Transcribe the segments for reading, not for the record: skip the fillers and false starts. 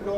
Su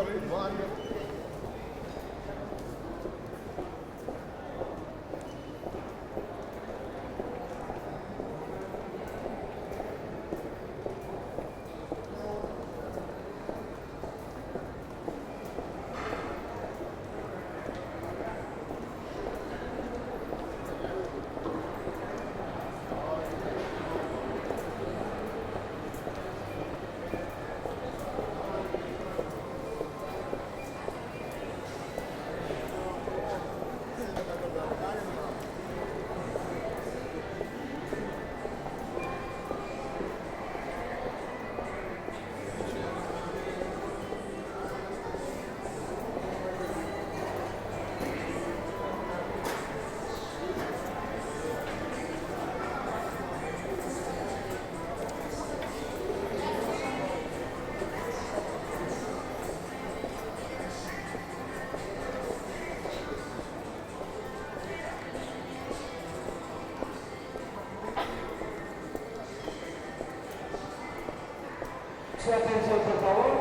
atención por favor.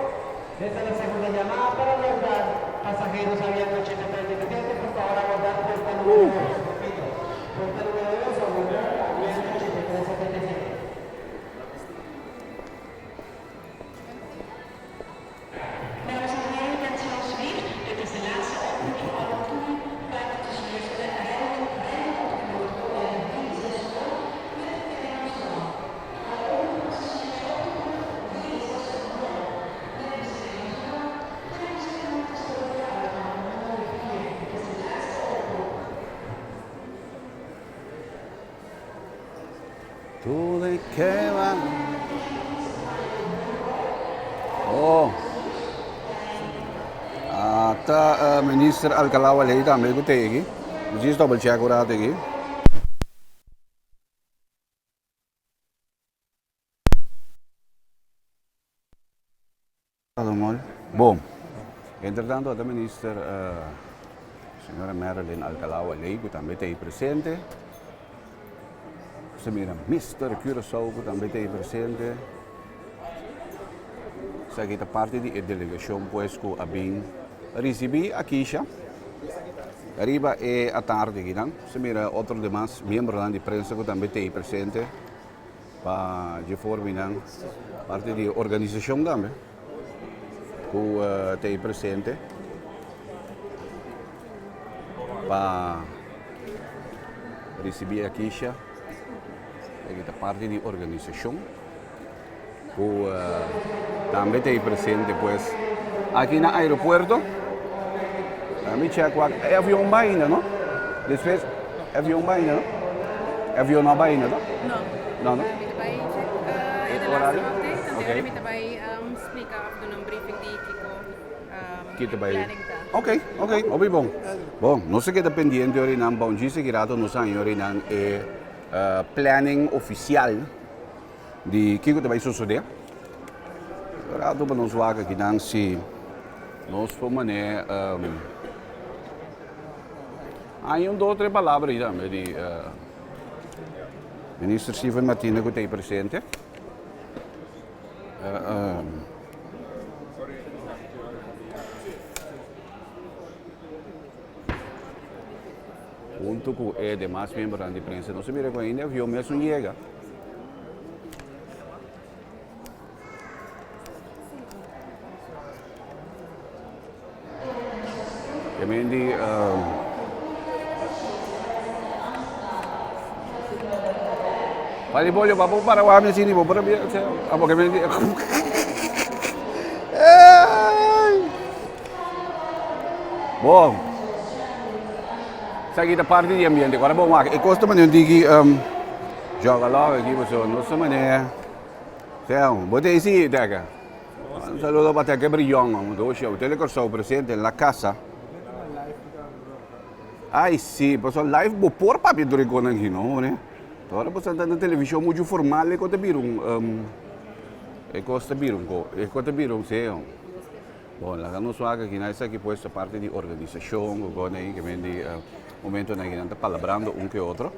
Esta es la segunda llamada para abordar pasajeros Avianca 8377, por favor abordar puerta número 2. Repito, puerta número 2, abordar Avianca 8377. Dames en heren, mensen alsjeblieft. Dit is de laatste oproep voor alle tour. Passagiers rijden rijden op de vlucht 360 met de Amsterdam. Alle overige passagiers op de vlucht 360 met bestemming Amsterdam. Graag zich aan te stellen voor uitgang nummer 4. Dit is de laatste oproep. Oh. Ata Minister Alcalá Waley tambe ku te aki. Mi djis double check ora te aki. Bon, entretanto ata Minister Señora Marilyn Alcalá Waley ku tambe ta ei presente. Nos a mira Mister Curaçao ku tambe ta ei presente. Esaki ta parti di e delegashon pues ku a bin risibí a Kisha riba e atardi akinan. Nos a mira otro demas miembronan di prensa ku tambe ta ei presente. Pa dje forma nan parti di organisashon tambe ku ta ei presente pa risibí a Kisha. Esaki ta parti di organisashon ku tambe ta ei presente pues aki na aeropuerto. Mi check wak e avion bai ainda no? Despues e avion bai ainda no? E avion no a bai ainda no? No. No no? Mi ta bai check e de laatste update en Okay. mi ta bai splika of duna un briefing di kiko Kiko bai. planning ta. Ok, ok, hopi bon. Bon, nos a keda pendiente ora nan bon djis aki rato nos a haña ora nan e planning ofisial di kiko ta bai sosode. Rato pa nos wak aki nan si nos por mane hay un dos tres palabra ahí tambe di Minister Steven Martina ku ta ahí presente. Hunto ku e demas miembronan di prensa nos a mira ku ainda e avion mes no yega. E men di Pali bolio pa bo para wami asini bo para bia abo ke men di Bon. Esaki ta parti di ambiente. Ora bon wak e kos ta manera un tiki joga lòk aki pasobra no sa manera. Seo, bo ta esi Teka? Un saludo pa Teka Brion, un doshi Hotel de Kòrsou presente en la casa. Ai si, pasobra live bo por papia tur e konan aki no, hore. Ora bo sa ta na televishon muchu formal e ko ta bira un e kos ta bira un ko, e ko ta bira un seo. Bon, laga nos wak aki na esaki pues ta parti di organisashon ku kon ei ke men di momentonan aki nan ta palabrando un ke otro.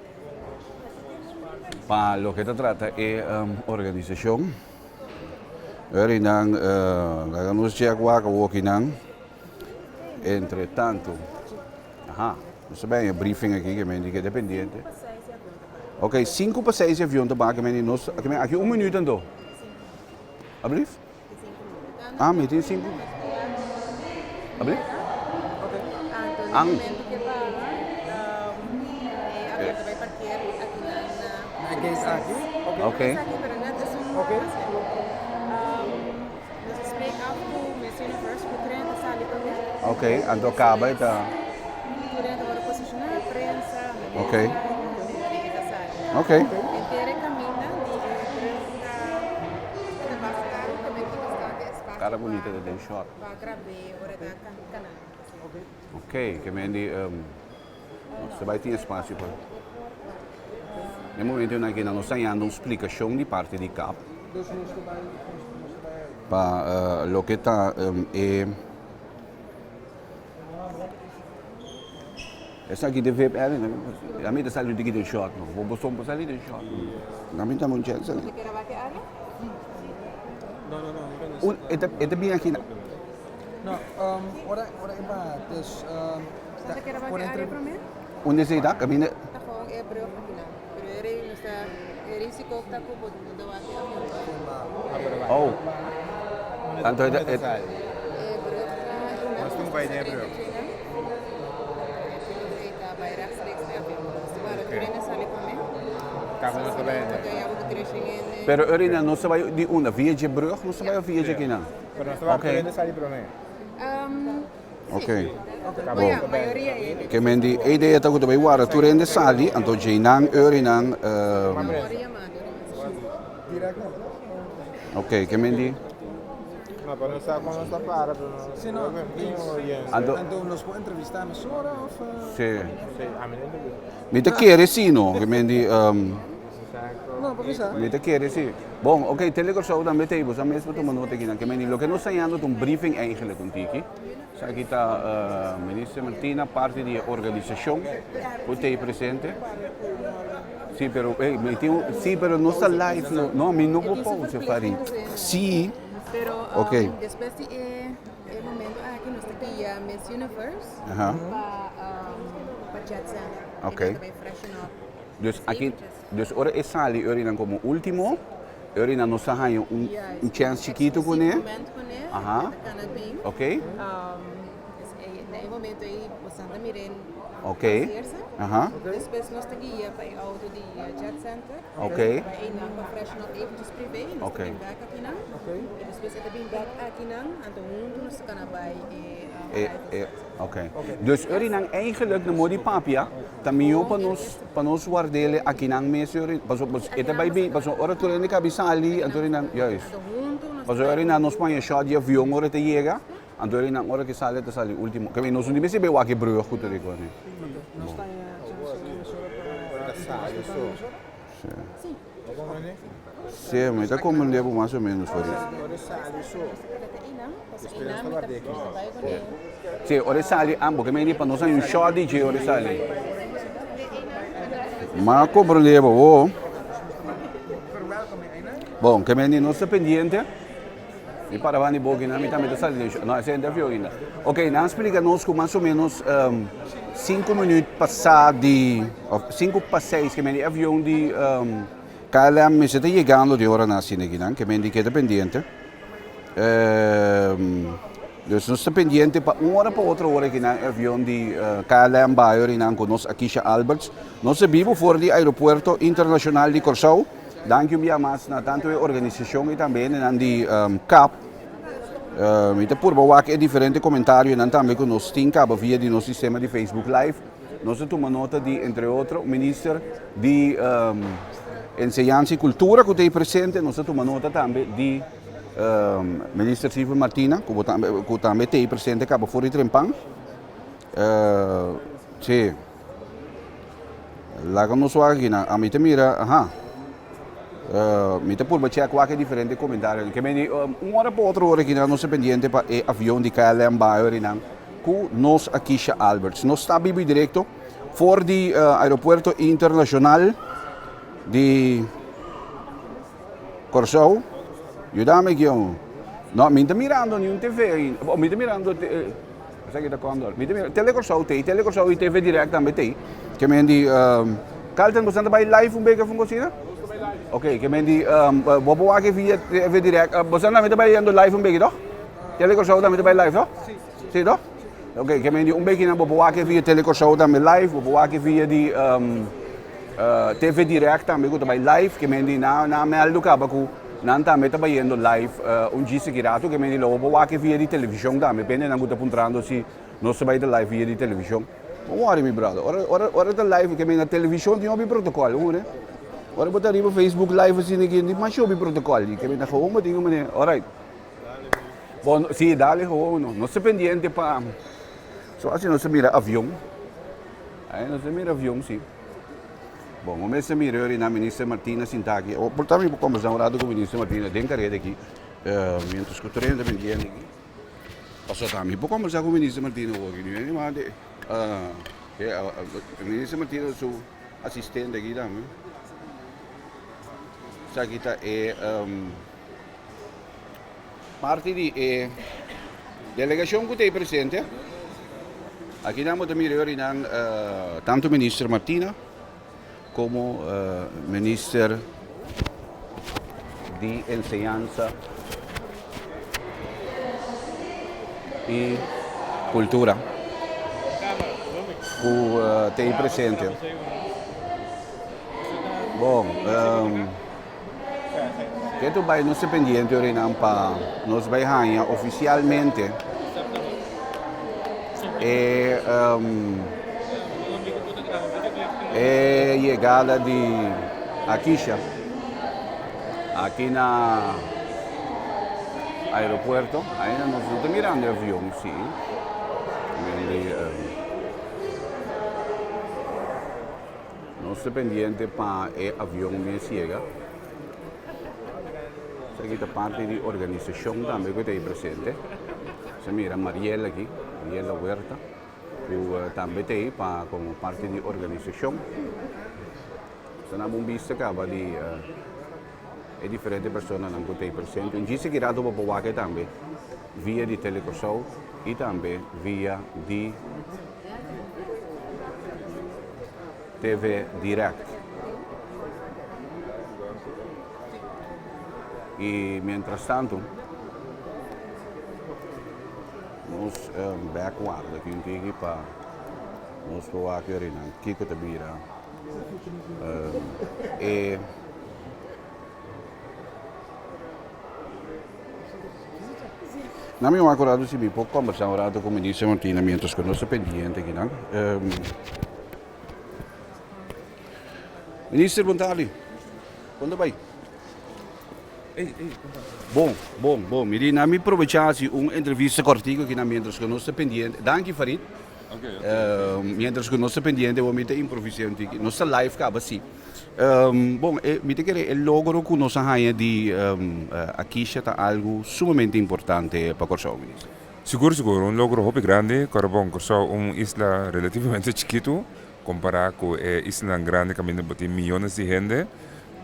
Pa loke ta trata e organisashon. Erinan, laga nos check wak awokinan. Entre tanto, aha, nos ta bay e briefing aki ke men di keda pendiente. Ok, sinku pa seis e avion ta baha ke men di nos, ke men aki un minuut anto. Ablief? Ah, mi tin sinku. Ablief? Ang. Ok. Ok, anto caba e ta. Ok. Ok. Cara bunita ta den short. Ok, ke men di nos ta bai tin espacio pa. Den momentonan aki nos ta hañando un splikashon di parti di kap pa loke ta e Esaki ta VPN, ami ta sali diki den short no, bo boso por sali den short no. Ami ta un chance. Un e ta e ta bin aki na. No, ora ora e baha dus por entre. Unda esei ta? Kaminda. Ta gewoon e brug aki nan. Pero e rei no sta e risico ta cu bo no ta wak e avion ba. Oh. Anto e ta e. E brug ta einan. Nos tin bai den e brug. E brug ei ta bai rechtstreeks na e avion. Si bo a tren a sali prome. Caba nos ta bai hende. Pero Erina nos ta bai di unda? Via dje brug nos ta bai of via dje kinan? Pero nos ta bai tren a sali prome. Ok. Bon. Ke men di e idea ta ku ta bai warda tur hende sali, anto djeinan, eurinan. Ok, ke men di. No, pero no sa kon nos ta para, pero no. Si no, Anto. Anto nos por entrevista mesora of? Si. Si, ami no entrevista. Mi ta kere si no, ke men di. No, pa bisa. Mi ta kere si. Bon, ok, Tele Kòrsou tambe ta ei, boso a mes por tuma nota akinan. Ke men di, loke nos ta hañando ta un briefing eigenlijk un tiki. Esaki ta Minister Martina, parti di e organisashon ku ta ei presente. Si, pero, ey, mi tin un, si, pero nos ta live no. No, mi no por pausa, Farid. Si. Pero Ok. despues di e e momento aki nos ta guia Miss Universe Aha. pa pa Jet Center. Ok. E ta bai freshen up. Dus aki, dus ora e sali Eurinan komo último, Eurinan nos ta haña un un chèns chikitu kuné. Moment kuné, Aha. e ta kana bin. Ok. Dus e na e momento ei bosan ta miren Ok. passeerse. Aha. Despues nos ta guia pa e auto di Jet Center. Ok. Pa einan pa freshen up eventjes privé. Nos Ok. ta bin bek akinan. I despues e ta bin bek akinan, anto huntu nos ta kana bai e E, arrival e, site. ok. Dus Eurinan eigenlijk na modi papia ta mihó pa nos pa nos wardele akinan mes Euri, paso e ta bai bin, paso ora tur hende kabi sali anto Eurinan, juist. Paso Eurinan nos paña shot di avion ora e ta yega, anto Eurinan ora ke sali ta sali ultimo. Ke nos no di mester bai wak e brug ku tur e kos. Nos ta haña chance na mesora pa entrevista nan mesora? Sí. Sí, mi ta comprende bo mas o menos for di. Sí, ora e sali ambo, ke meni pa nos hay un shot di dje ora e sali. Ma comprende bo, oh. Bon, ke meni nos ta pendiente. Mi para banda di boki nan, mi tambe ta sali den show. No, esei no ta fio ainda. Ok, nan a splika nos ku mas o menos sinku minüt pasá di, òf sinku pa seis, ke men di avion di KLM mester ta yegando di ora nan asina aki nan, ke men di keda pendiente. Dus nos ta pendiente pa un ora pa otro ora aki nan e avion di KLM bai ora nan ku nos Akisha Alberts. Nos ta bibu for di Aeropuerto Internashonal di Kòrsou. Danki un bia mas na tantu e organisashon i tambe hendenan di kap. Mi ta purba wak e diferente komentarionan tambe ku nos tin kaba via di nos sistema di Facebook Live. Nos a tuma nota di entre otro minister di Enseñansa i Kultura ku ta ei presente. Nos a tuma nota tambe di minister Steven Martina ku tambe ku tambe ta ei presente kaba for di Trempan. Si. Laga nos wak aki nan. Ami ta mira, aha. Mi ta purba check wak e diferente comentarionan. Ke meni un ora pa otro ora aki nan nos ta pendiente pa e avion di KLM bai ora nan ku nos Akisha Alberts. Nos ta bibi directo for di aeropuerto internacional di Kòrsou. Yuda mi kion. No, mi ta mirando ni un TV ainda. Bo, mi ta mirando te, esaki ta Condor. Mi ta mirando Tele Kòrsou t'ei, Tele Kòrsou i TV Direct tambe t'ei. Ke men di, um, Carlton, boso ta bai live un beke of un kosina? Ok, ke men di, um, bo por wak via TV Direct. Uh, boso tambe ta bai yendo live un beke, toch? Tele Kòrsou tambe ta bai live, toch? Sí, toch? Ok, ke men di un beke nan bo por wak via Tele Kòrsou tambe live, bo por wak via di, um, TV Direct tambe ku ta bai live, ke men di na na mèldu kaba ku nan tambe ta bayendo live un djis aki ratu, ke men di lo bo por wak via di televishon tambe, pende nan ku ta puntrando si nos ta bai ta live via di televishon. No wòri mi brother, ora ora ora ta live ke men na televishon tin hopi protokòl, bo mira? Ora bo ta riba Facebook live asina aki tin masha hopi protokòl, ke men ta gewoon bo tin ku manera, alright. Bon, si dale gewoon, no nos ta pendiente pa, so asi nos ta mira avion. Ay, nos ta mira avion, si. Bon, bo mester mira yori na Minister Martina sinta aki. O, por ta mi por kombersá un rato ku Minister Martina den kareda aki, mientras ku tren ta bintiendo aki. Pasobra ta mi por kombersá ku Minister Martina awor aki. Mi a manda Minister Martina su asistente aki tambe. Esaki ta e Parti di e delegashon ku ta ei presente, aki nan bo ta mira yori nan tantu Minister Martina komo Minister di Enseñansa i Kultura ku ta ei presente. Bon. Ketu bai nos ta pendiente orinan pa nos bai haña ofisialmente e e yegada di Akisha aki na aeropuerto. Ainda nos no ta mirando e avion si. Nos ta pendiente pa e avion mes yega. Esaki ta parti di organisashon tambe ku ta ei presente. Sa mira Mariela aki, Mariela Huerta, ku tambe ta ei pa komo parti di organisashon. Sa nan bon bista kaba di e diferente personanan ku ta ei presente. Un djis aki rato bo por wak e tambe via di Tele Kòrsou i tambe via di. TV Direct. Y mientras tanto, nos bek warda aki un tiki pa nos por wak yorinan kiko ta bira e. Na mi wak un rato si mi por kombersá un rato ku Minister Martina mientras ku nos ta pendiente akinan. Minister bon tardi. Kon ta bai? Bon, bon, bon. Mi di na mi probechá hasi un entrevista kòrtiku akinan mientras ku nos ta pendiente. Danki Farid. Mientras ku nos ta pendiente bo mi ta improvis'é un tiki. Nos ta live kaba si. Bon, e, mi ta kere e logro ku nos a haña di Akisha ta algu sumamente importante pa Kòrsou, Minister. Sigur, sigur, un logro hopi grandi. Kòrda bon, Kòrsou un isla relativamente chikitu kompará ku e islanan grandi kaminda bo tin miyones di hende,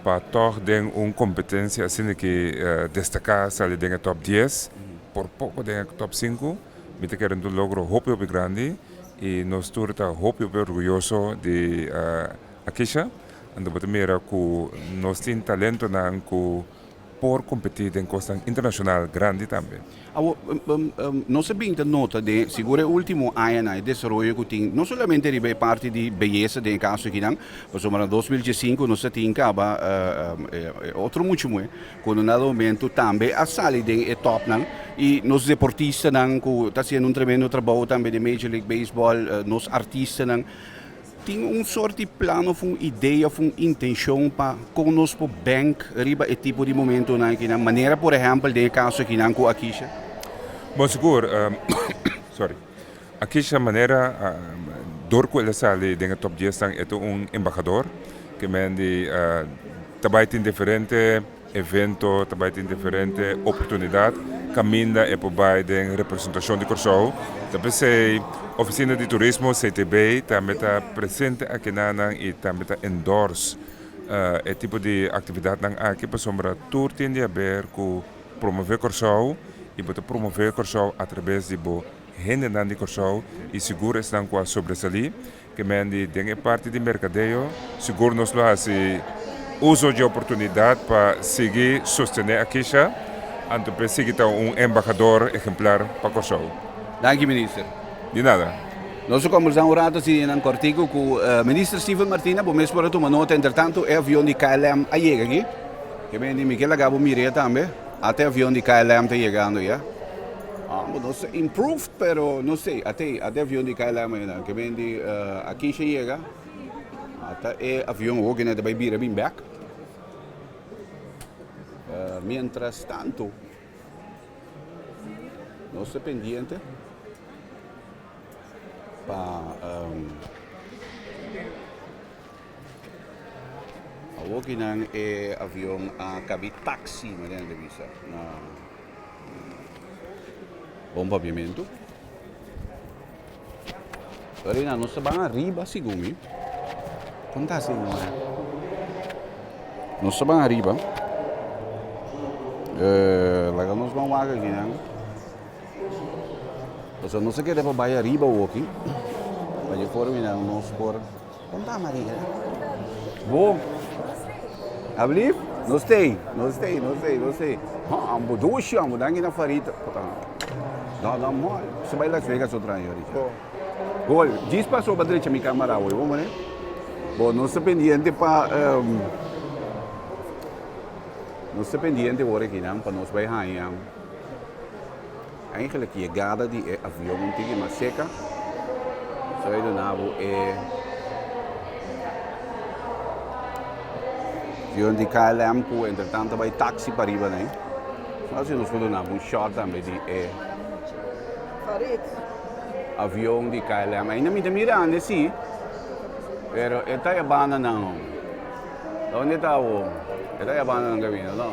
pa tòg den un kompetensia asina ki destaká sali den e tòp dies, por poko den e tòp sinku, mi ta kere un logro hopi hopi grandi i nos tur ta hopi hopi orguyoso di Akisha, anto bo ta mira ku nos tin talentonan ku por kompetí den kosnan internashonal grandi tambe. Awor, nos a bin ta nota den sigur e último añanan e desaroyo ku tin no solamente riba e parti di beyesa den e kaso akinan, pasobra na 2015 nos a tin kaba otro mucha muhé ku na dado momento tambe a sali den e tòpnan i nos deportistanan ku ta hasiendo un tremendo trabou tambe den Major League Baseball, nos artistanan. Tin un sort di plan of un idea of un intencion pa con nos por bank riba e tipo di momentonan akinan, manera por ehempel den e caso akinan cu Akisha? Bon sigur, sorry, Akisha manera dor cu el a sali den e top diesnan e ta un embahador, ke men di ta bay tin diferente evento, ta bai tin diferente oportunidat kaminda e por bai den representashon di Kòrsou. Ta p'esei Ofisina di Turismo, CTB, tambe ta presente akinanan i tambe ta endorse e tipo di aktividatnan aki pasobra tur tin di haber ku. promové Kòrsou i bo ta promové Kòrsou atrabes di bo hendenan di Kòrsou i sigur esnan ku a sobresalí. Ke men di den e parti di merkadeo sigur nos lo hasi uso dje oportunidat pa sigui sostené Akisha anto p'e sigui ta un embahador ehemplar pa Kòrsou. Danki Minister. Di nada. Nos a kombersá un rato asina nan kòrtiku ku Minister Steven Martina. Bo mes por a tuma nota entretantu e avion di KLM a yega aki. Ke men di mi ke laga bo mir'é tambe. Ata e avion di KLM ta yegando ya. Bo no sa improved pero no sé. Ata e avion di KLM a yega. Ke men di Akisha yega. Ata e avion hopi ta bai bira bin bèk. Mientras tanto nos ta pendiente pa awokinan e avion a kabi taxi manera nan ta bisa na bon papiamentu. Rina nos ta ban ariba segun mi. Kon ta asina no? Nos ta ban ariba. Laga nos ban wak aki nan. Pasobra nos a kere pa bai ariba awoki. Pa dje forma nan nos por. Kon ta Maria? Bo. Ablief? Nos tei, nos tei, nos tei, nos tei. Ha, bo dushi, bo danki na Farita. No, no, mo. Se bai Las Vegas otro aña, Richard. Gol, djis pasó pa drecha mi cámara awe, bo mane? Bo, nos ta pendiente pa, um, nos ta pendiente ora aki nan pa nos bai haña eigenlijk yegada di e avion un tiki mas seka. So bai duna bo e avion di KLM ku entretanto bai taxi pa riba nei. Así nos por duna bo un shot tambe di e avion di KLM. Ainda mi ta mirando sí, pero e ta e banda nan. Donde ta awo? E ta e banda nan camino, no?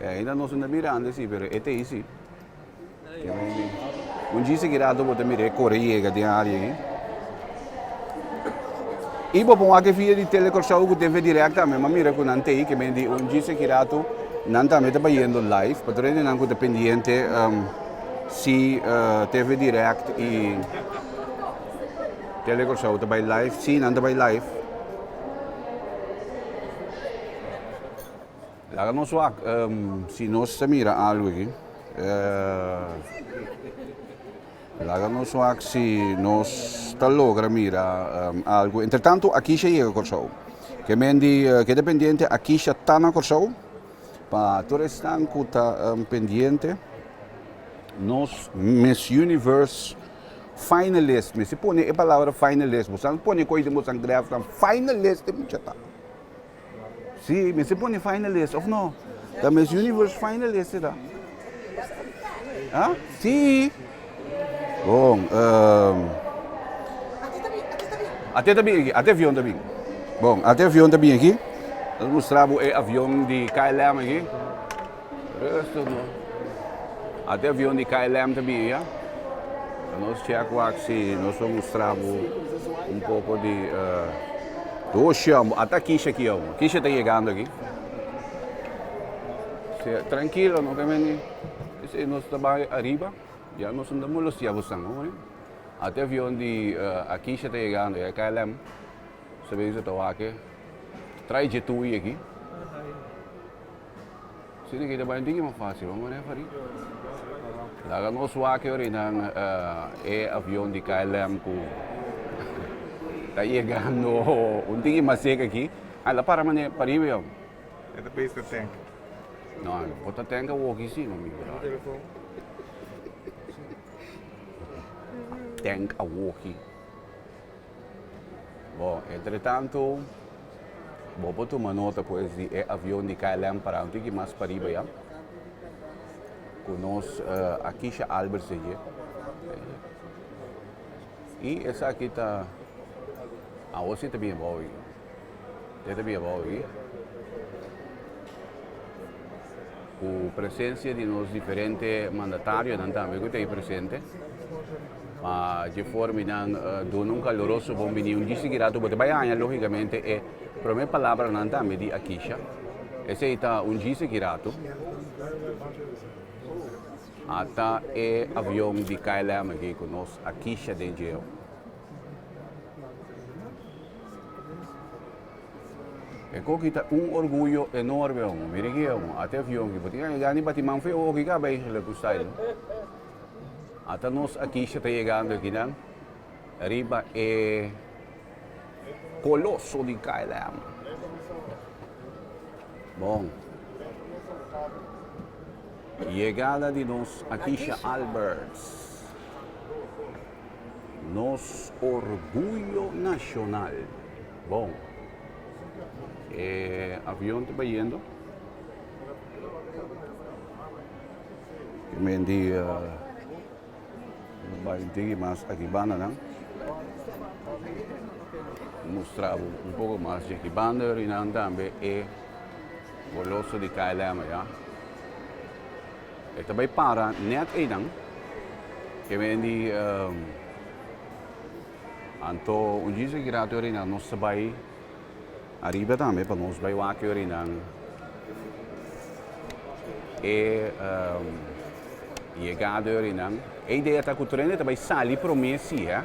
E ainda nos no ta mirando sí, pero e ta ahí sí. Un djis aki rato bo ta mira e kore yega den área ei. I bo por wak e via di Tele Kòrsou ku TV Direct tambe. Mi a mira ku nan ta ei ke men di un djis aki rato nan tambe ta bayendo live. Pa tur hendenan ku ta pendiente si TV Direct i Tele Kòrsou ta bai live. Si nan ta bai live. Laga nos wak si nos ta mira algu aki. Laga nos wak si nos ta logra mira algu. Entretanto Akisha yega Kòrsou. Ke men di keda pendiente Akisha ta na Kòrsou. Pa tur esnan ku ta pendiente nos Miss Universe finalist. Mester pone e palabra finalist. Boso a pone koe den boso graf nan finalist e mucha ta. Sí, mester pone finalist of no? Ta Miss Universe finalist e ta. Ah? Sí. Bon, um, Ate ta bin aki, ate avion ta bin. Bon, ate avion ta bin aki. Nos mustra bo e avion di KLM aki. Rustig no. Ate avion di KLM ta bin ya. Nos check wak si nos por mustra bo un poco di uh, doshi amo. Ata Kisha aki amo. Kisha ta yegando aki. Si, tranquilo, no kemeni. Si nos ta bai ariba, ya nos no ta molestia bo san, no? Ate avion di uh, Akisha ta yegando ya, KLM. Sa bezig ta wak Trai Jetui aki. Sina ki ta bai un tiki mas fácil, vamos a referí. Laga nos wak ori nan e avion di KLM ku ta yegando un tiki mas cerca aki. Ah, la para mane pariba yo. E ta base ta tank. No, no por ta tank awoki si, no mi brother. Tank awoki. Bon, entre tanto, bo por tuma nota pues di e avion di KLM para un tiki mas pariba ya. Ku nos uh, Akisha Alberts dje. I esaki ta awo si ta bien abou aki. E ta bien abou aki. Ku presensia di nos diferente mandatarionan tambe ku ta ei presente. Pa dje forma nan duna un kaluroso bon bini. Un djis di rato bo ta bai haña logikamente e prome palabranan tambe di Akisha. Esei ta un djise ki ratu. Ata e avion di KLM aki ku nos a kisha den djeo. E koki ta un orguyo enorme omo. Mira aki omo, ata e avion aki. Bo tin a gana di bati man feo oki kaba eigenlijk ku style. Ata nos a kisha ta yegando akinan riba e Coloso di KLM. Bon. Yegada di nos Akisha Alberts. Nos orguyo nacional. Bon. E avion ta bayendo. Men di Bai digi mas aki banda nan. Mustra bo un poko mas di aki banda y nan tambe e coloso di KLM ya. E ta bai para net eynan. Ke men di anto un djis aki rato ori nan nos ta bai ariba tambe pa nos bai wak ori nan e yegada ori nan. E idea ta ku trende ta bai sali prome si he.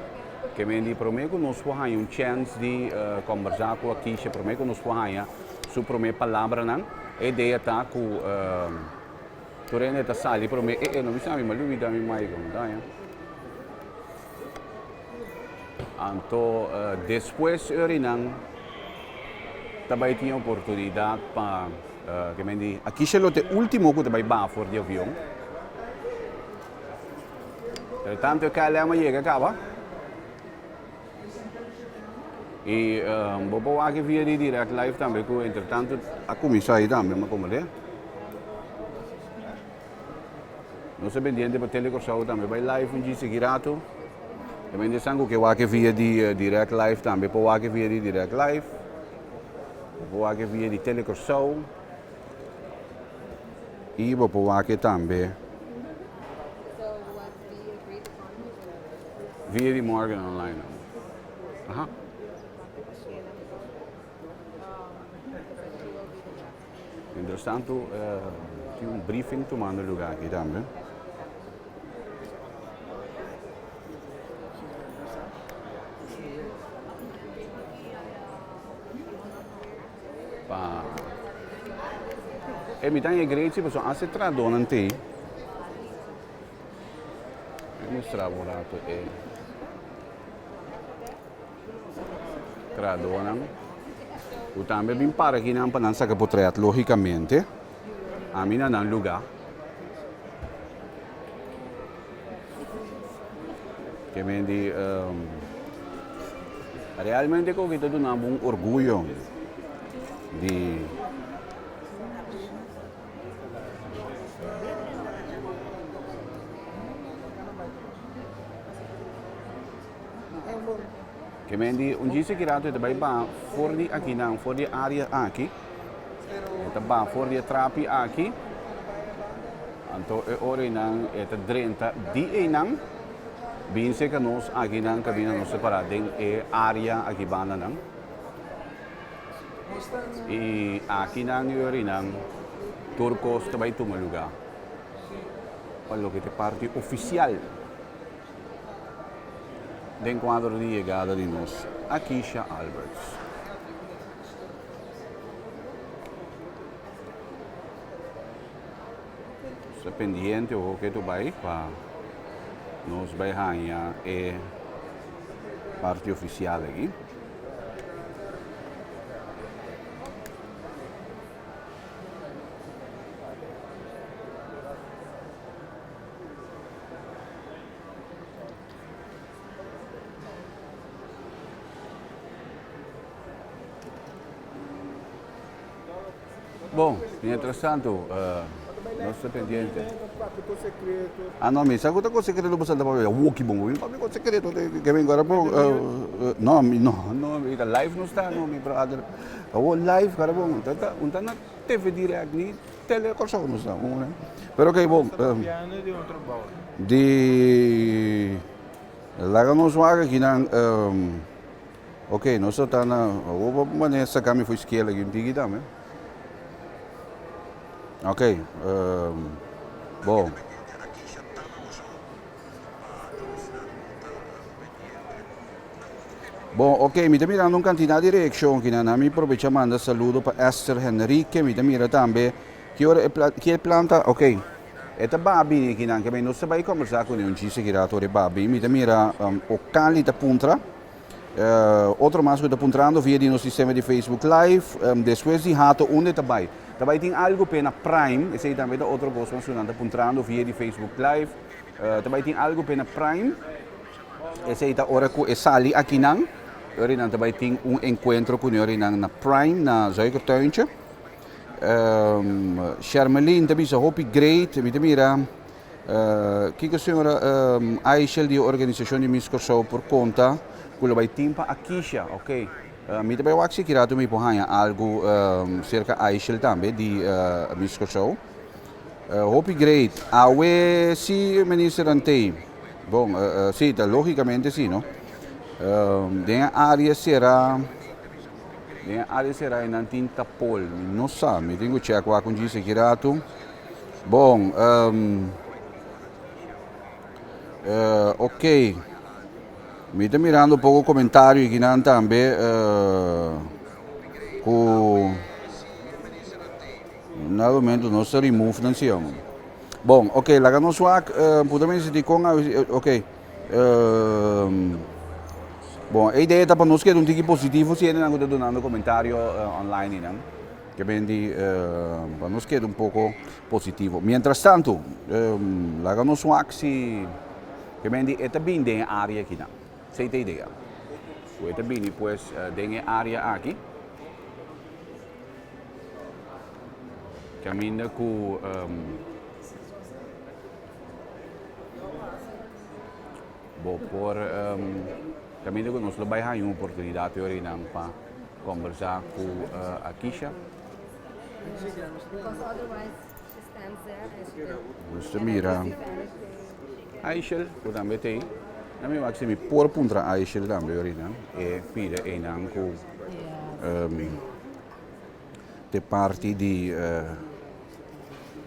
Ke men di prome ku nos por haña un chèns di kòmbersá ku Akisha, prome ku nos por haña su prome palabranan. E idea ta ku trende ta sali prome. E e no bisa mi, mi a lubida mi mic, no ta haña. Anto despues Eurinan ta bai tin oportunidat pa ke men di Akisha lo ta e ultimo ku ta bai baha for di avion. Entre tanto e KLM a yega kaba i bo por wak e via di Direct Live tambe ku entre tanto a kuminsá ahi tambe, mi a komprendé. Nos ta pendiente pa Tele Kòrsou tambe bai live un djis aki rato. Ta bende esnan ku ke wak e via di Direct Live tambe por wak e via di Direct Live. Bo por wak e via di Tele Kòrsou. I bo por wak e tambe via di Morgan Online. Aha. Mientras tanto tin un briefing tumando lugar aki tambe. Pa e mi ta e great si pasobra as e tradonan tei. Mi mustra bo un rato e. Tradonan ku tambe bin para akinan pa nan saka potret logikamente. Ami na nan luga. Ke men di realmente koki ta duna bo un orguyo di. Ke men di un djis aki rato e ta bai baha for di akinan, for di e area aki. E ta baha for di e trapi aki. Anto e ora einan e ta drenta di einan bin serka nos akinan kaminda nos ta para den e area aki bandanan. I akinan e ora einan tur kos ta bai tuma luga pa loke ta e parti ofisial. Den kuadro di yegada di nos Akisha Alberts. Nos ta pendiente oho ke tu bai pa nos bai haña e parti ofisial aki. Bon, mientras tanto, nos ta pendiente. Ah, no, mi sa ku ta kos sekreto bo sa ta papia. Woki bon, mi papia kos sekreto ke mi gora por no, mi no, no, mi ta live no sta no, mi brother. Awo live, cara bon, ta ta, un ta na TV direct ni Tele Kòrsou nos ta un Pero oké bon. Papiando di un trabou. Di laga nos wak akinan oké nos ta na awor bo manera saka mi for skela aki un tiki tambe. Ok, bon. Bon, ok, mi ta mirando un cantidad di reaccion aki nan. Mi probecha manda saludo pa Esther Henrique. Mi ta mira tambe ki ora e pla, ki e planta, ok. E ta babi aki nan, ke mi nos ta bai conversa cu ne un chiste aki rato ora e babi. Mi ta mira um, Ocali ta puntra. Otro mas cu ta puntrando via di nos sistema di Facebook Live, despues di Hato unda ta bay? Ta bay tin algo p'e na Prime, esey tambe ta otro cos mas cu nan ta puntrando via di Facebook Live. Ta bay tin algo p'e na Prime, esey ta ora cu e sali akinan, e ora nan ta bay tin un encuentro cu e nan na Prime na Zuikertuintje. Shermelin ta bisa hopi great, mi ta mira. Kiko señora Aishel di e organisashon di Miss Kòrsou por konta ku lo bai tin pa Akisha? Ok, mi ta bai wak si ki ratu mi por haña algu serka Aishel tambe di Miss Kòrsou. Hopi great. Awe si Minister Antey. Bon, si, ta logikamente si, no? Den e área será, den e área será einan tin tapol. Mi no sa, mi tin ku chèk wak un djis aki ratu. Bon, um, uh, ok. Mi ta mirando poco comentario aquí nan tambe uh, ku na momento no se remove nan si Bon, ok, laga nos wak, uh, puta mi di con ok. Uh, bon, e idea ta pa nos keda un tiki positivo si nan ku ta donando comentario online nan. Ke ben di pa nos keda un poko positivo. Mientras tanto, laga nos wak si ke ben di e ta bin den e área akinan. Esei ta e idea. Ku e ta bini pues den e área aki. Kaminda ku bo por kaminda ku nos lo bai haña un oportunidat e orinan pa kombersá ku Akisha. Nos ta mira Aishel ku tambe ta ei. Na mi wak si mi por puntra Aishel tambe orinan e pida einan ku te parti di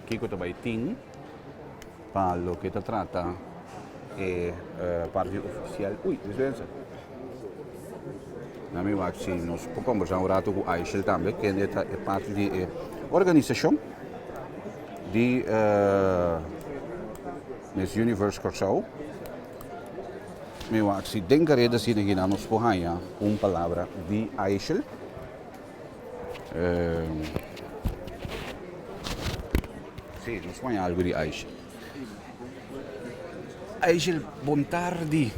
kiko ta bai tin. Pa loke ta trata e parti ofisial. Ui, dispensa. Na mi wak si nos por kombersá un ratu ku Aishel tambe, kende ta e parti di e organisashon di Miss Universe Kòrsou. Mi wak si den kareda asina kinan nos por haña un palabra di Aishel. Sí, nos pone algo di Aishel. Aishel, bon tardi.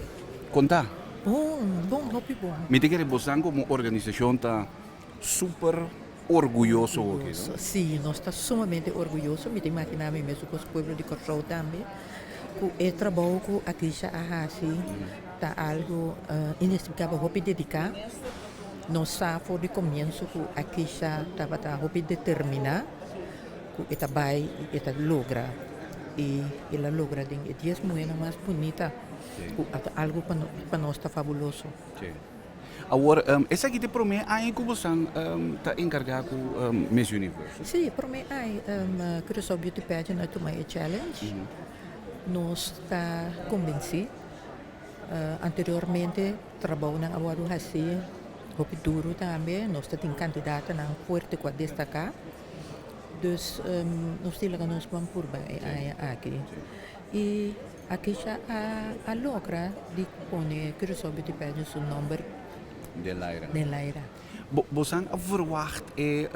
Konta? Bon, bon, hopi bon. Mi ta kere bosan komo organisashon ta super orguyoso hopi, no? Sí, nos ta sumamente orguyoso. Mi ta imaginá mi mes ku nos pueblo di Kòrsou tambe, ku e trabou ku Akisha a hasi ta algu inesplikabel, hopi dediká. Nos sa for di komienso ku Akisha tabata hopi determiná ku e ta bai i e ta logra. I el a logra den e dies muhénan mas bunita ku a ta algu pa pa nos ta fabuloso. Sí. Awor, esaki ta e promé aña ku bosan ta enkargá ku Miss Universe? Sí, e promé aña Curaçao Beauty Pageant a tuma e challenge. Nos ta kombensí. Anteriormente trabounan a wòrdu hasí hopi duru tambe, nos ta tin kandidatonan fuerte ku a destaká, dus nos tin laga nos ban purba e aña aki. I Akisha a logra di pone Curaçao Beauty Pageant su nòmber den laira. Bosan a verwagt e,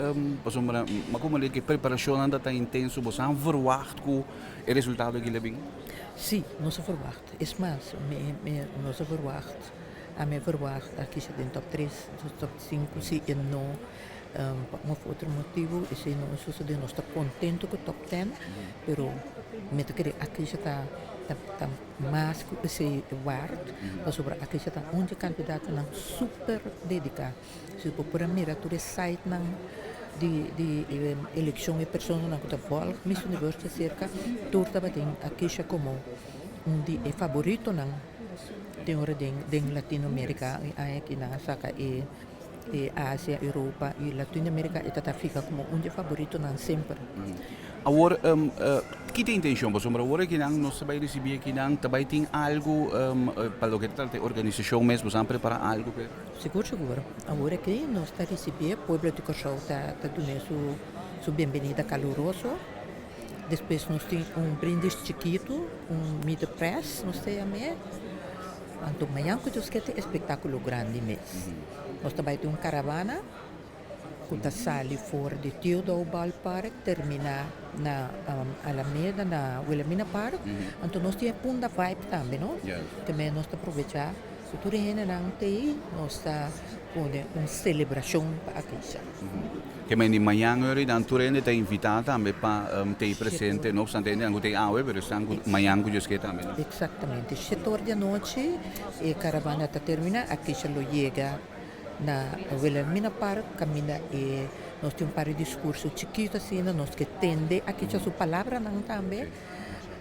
pasobra mi a komprende ku e preparashonnan ta tan intenso, bosan a verwagt ku e resultado aki lo bin? Sí, nos a verwagt. Es mas, mi mi nos a verwagt, ami a verwagt a kisa den top tres, top sinku si e no pa un of otro motibu esei no a sosode. Nos ta kontento ku top ten, pero mi ta kere a kisa ta ta ta mas ku esei waard, pasobra a kisa ta un dje kandidatonan super dediká. Si bo por a mira tur e sitenan di di elekshon e personanan ku ta vòlg Miss Universe ta serka tur tabatin a kisha komo un di e faboritonan den ora den den Latinoamerika e aña aki nan a saka e. Asia, Europa i Latinoamerica e ta ta fiha komo un di e faboritonan semper. Awor, ki ta e intencion? Pasobra awor akinan nos ta bai ricibi akinan, ta bai tin algo pa loke ta trata e organisacion mes, boso a prepara algo p'e? Sigur, sigur. Awor aki nos ta ricibi, pueblo di Kòrsou ta ta dun'é su su bienbenida caluroso. Despues nos tin un brindis chikitu, un meet the press nos ta yam'é. Anto mañan ku Dios ke tin espectaculo grandi mes. Nos ta bai tin un caravana. ku ta sali for di Theodore Ballpark termina na Alameda na Wilhelmina Park anto nos tin e Punda vibe tambe no te nos ta probecha ku tur e hendenan ta ei nos ta pone un selebrashon pa Akisha. Ke men di mañan ora nan tur hende ta invita tambe pa ta ei presente no obstante hendenan ku ta ei awe pero esnan ku mañan ku Dios ke tambe no. Exactamente shete or di anochi e caravana ta termina Akisha lo yega Na Wilhelmina Park kaminda e nos tin un par di diskurso chikitu asina, nos ke tende a kicha su palabranan tambe.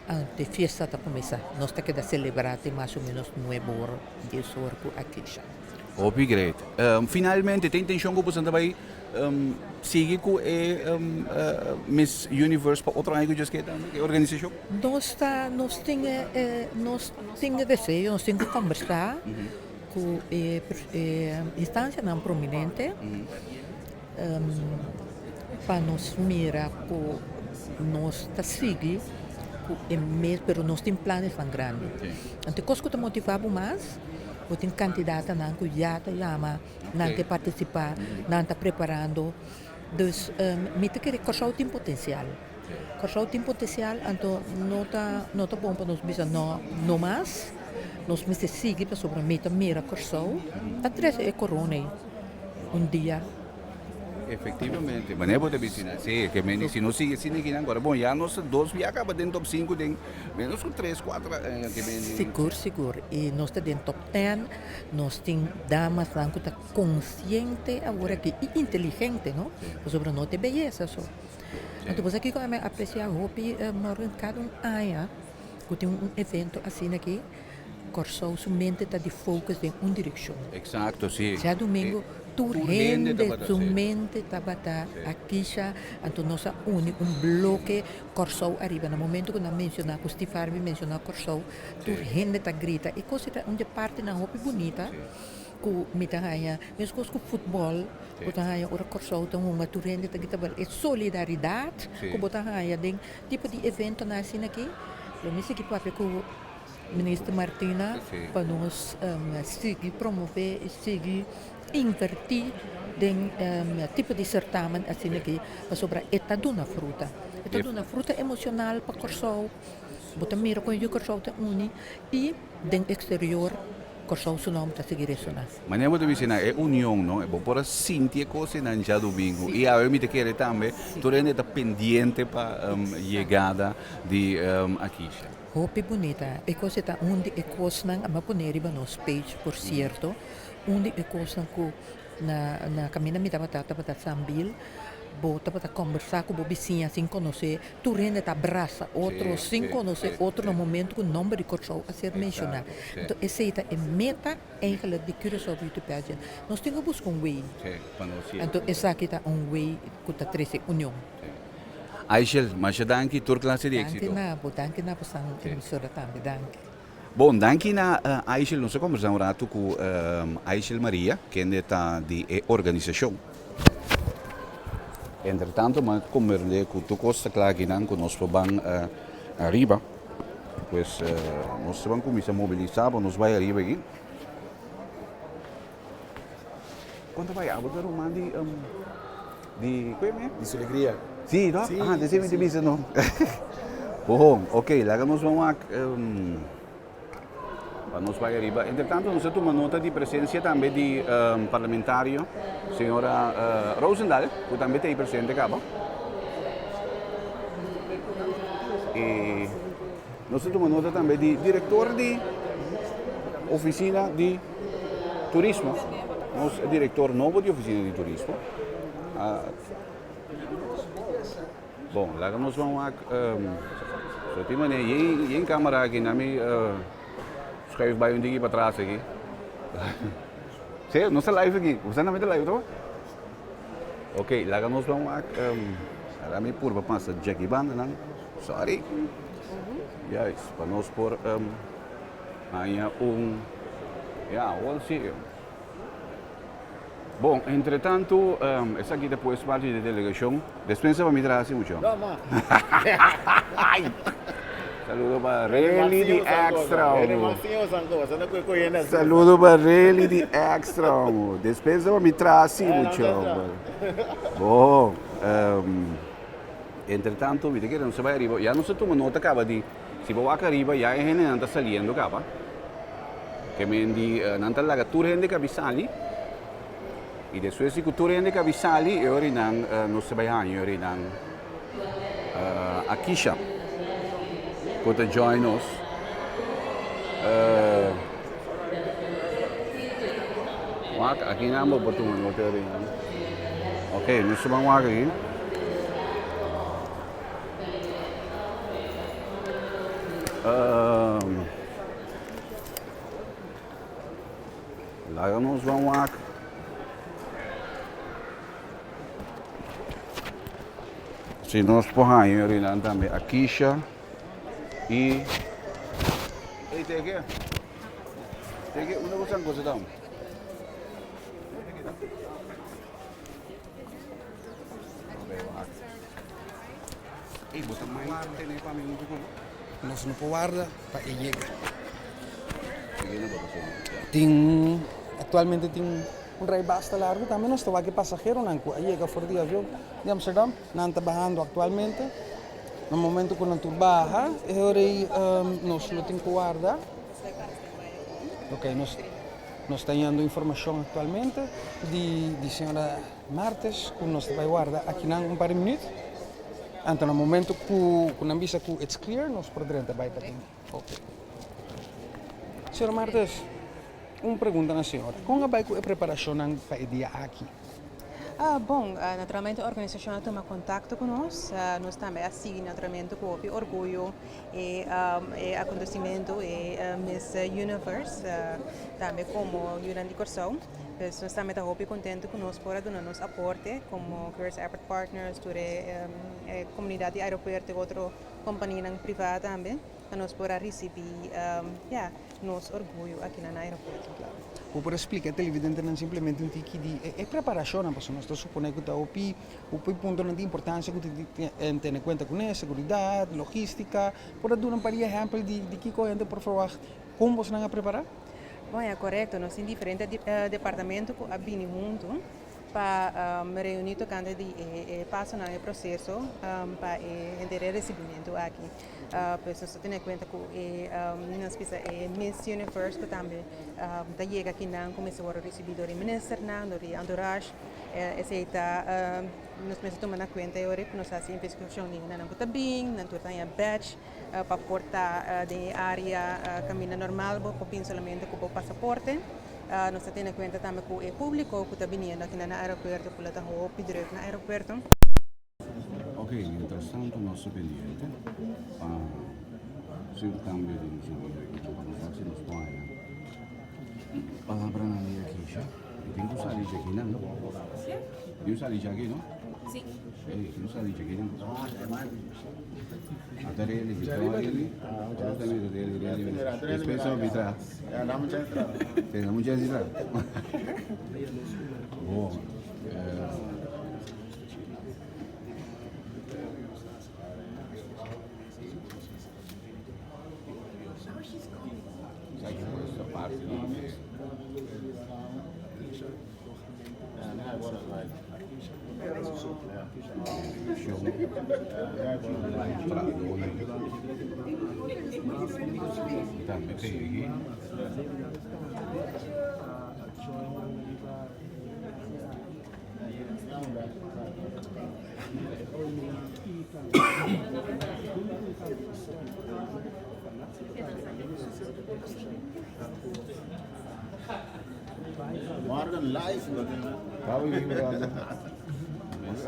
Ante fiesta ta kuminsá. Nos ta keda selebrá te mas o ménos nuebe or, dies or ku a kisha. Hopi great. Finalmente, ta intencion ku boso ta bai sigui ku e Miss Universe pa otro aña ku djes ke tambe, e organisashon? Nos ta, nos tin e, nos tin e deseo, nos tin ku kombersá. Ku e instansianan prominente pa nos mira ku nos ta sigui ku e mes pero nos tin planesnan grandi. Anto e kos ku ta motivá bo mas, bo tin kandidatonan ku ya ta yama, nan ke partisipá, nan ta preparando. Dus mi ta kere Kòrsou tin potensial. Kòrsou tin potensial anto no ta no ta bon pa nos bisa no no mas. Nos mester sigui pasobra mi ta mira Kòrsou ta trese e korona ei un dia. Efectivamente, manera bo ta bisa na si, ke meni si nos sigui asina kinan kora bon ya nos dos bia kaba den top sinku den menos ku tres kuater aña ke meni. Sigur sigur i nos ta den top ten nos tin damasnan ku ta konsiente awor aki i inteligente no pasobra no ta e beyesa so. Anto bo sa kiko ami a aprecia hopi Morgan kada un aña ku tin un evento asina aki Kòrsou su mente ta di focus den un direkshon. Exacto si. Djadumingu tur hende su mente tabata Akisha anto nos a uni un bloke Kòrsou ariba na momento ku nan menshoná ku Steve Harvey menshoná Kòrsou tur hende ta grita e kos ta un di e partinan hopi bunita. Ku mi ta haña meskos ku futbòl bo ta haña ora Kòrsou ta hunga tur hende ta grita bal e solidaridat ku bo ta haña den tipo di eventonan asina aki lo mi sigui papia ku Minister Martina pa nos sigui promové i sigui invertí den tipo di sertamen asina aki pasobra e ta duna fruta e ta duna fruta emoshonal pa Kòrsou bo ta mira kon yu Kòrsou ta uni i den eksterior. Kòrsou su nòmber ta sigui resoná. Manera bo ta bisa na e union no, bo por a sinti e kos einan djadumingu i awe mi ta kere tambe tur hende ta pendiente pa yegada di Akisha. Hopi bunita e kos e ta un di e kosnan a pone riba nos page por sierto un di e kosnan ku Na na kaminda mi tabata tabata Sambil, bo tabata kombersá ku bo bisiña sin konosé, tur hende ta brasa otro sin konosé otro na momento ku nomber di Kòrsou a ser menshoná. Anto esei ta e meta eigenlijk di Curaçao Beauty Pageant. Nos tin ku buska un way. Anto esaki ta un way ku ta trese union. Aishel, masha danki, tur klase di éksito. Danki na bo, danki na bo san emisora tambe, danki. Bon, danki na Aishel. Nos a kombersá un ratu ku Aishel Maria, kende ta di e organisashon. Entretanto mi a komprendé ku tur kos ta kla akinan ku nos por ban ariba. Pues nos ta ban kuminsá mobilisá pa nos bai ariba aki. Kon ta bai? Abo ta ruman di di kue me? Di su alegria. Si, no? Ah, desi mi ta bisa no. Bon, ok, laga nos ban wak pa nos bai ariba. Entretanto nos a tuma nota di presencia tambe di parlamentario señora Rozendal, ku tambe ta ei presente kaba. E nos a tuma nota tambe di director di oficina di Turismo, nos director nobo di oficina di turismo. Bon, laga nos ban wak so tin manera yen camera aki na mi schuif bai un tiki patras aki. Sí, nos ta live aki. Bo sa na mi ta live to? Ok, laga nos ban wak. Um, laga mi purba pasa Jackie banda nan. Sorry. Juist, pa nos por um, haña un... Ja, awor sí. Bon, entre tanto, um, esaki ta pues parti di delegacion. Despensa pa mi traha así mucho. No, ma. Saludo pa Reli di Extra. Homo. Saludo pa Reli di Extra. Homo. Despensa pa mi traha así mucho. Bon, um, entre tanto, mi ta kere nos a bai ariba. Ya nos a tuma nota kaba di si bo wak ariba ya e hendenan ta saliendo kaba. Ke men di nan ta laga tur hende kabi sali i despues di ku tur hende kabi sali e ora nan nos ta bai haña e ora nan Akisha ku ta join nos. Wak aki nan bo por tuma nota e ora nan. Ok nos ta ban wak aki. Laga nos ban wak. Si nos por haña yorinan tambe Akisha y Ey, teke. Teke, unda bo san cosa dan? Ey, bo ta mai tene pa mi un poco. Nos no por warda pa e yega. Tin actualmente tin un rij basta largo tambe nos ta wak e pasaheronan cu a yega for di avion di Amsterdam nan ta bahando actualmente na momento cu nan tur baha e ora ey nos lo tin cu warda ok nos nos ta yendo informacion actualmente di di señora Martes cu nos ta bay warda akinan un par di minuut. Anto na momento cu cu nan bisa cu it's clear nos por drenta bay pa den. Ok. Señor Martes, un pregunta na señora. Con a bay cu e preparacionnan pa e dia aki? Ah, bon, naturalmente e organisacion a tuma contacto cu nos. Nos tambe a sigui naturalmente cu hopi orguyo e e acontecimento, e Miss Universe, tambe como yunan di Corsou. Pues nos tambe ta hopi contento cu nos por a duna nos aporte como Curaçao Airport Partners, tur e e comunidad di aeropuerto y otro companianan priva tambe, pa nos por a ricibi ya, nos orguyo aki na aeropuerto. Claro. Bo por a splica e televidentenan simplemente un tiki di e preparacionnan, pasobra nos ta supone cu ta hopi hopi puntonan di importancia cu tin di tene cuenta cune, seguridad, logistica. Por a duna un par di ehempel di di kico hende por verwacht con bosnan a prepara? Bon, ya korekto. Nos tin diferente departamento ku a bini huntu pa reuní tokante di e pasonan, e proseso pa e henter e resibimentu aki. Pues nos ta tene kuenta ku e nos bisa e Miss Universe ku tambe ta yega akinan ku mester wòrdu risibí dor e ministernan, dor e entourage. Esei ta nos mester tuma na kuenta e ora ku nos hasi investigashon di hendenan ku ta bin, nan tur ta haña badge. Pa por ta den e área kaminda normal bo por bin solamente ku bo pasaporte. Nos ta tene kuenta tambe ku e públiko ku ta biniendo aki na aeropuerto ku lo ta hopi drùk na aeropuerto. Ok, mientras tanto nos ta pendiente pa si un cambio di nos nan pa nos wak si nos por haya palabranan di Akisha. E tin ku sali djaki nan. Tin ku sali djaki no? Si. Ey, tin ku sali djaki nan. Ata reli, si toma reli, otro ta mira reli, reli. Despues ta bisa. Ya, dame un chance traha. Sí, dame un chance traha. Bon. Eh, Esaki pues ta parti di Morgen live lo tin. Kabo yi brother.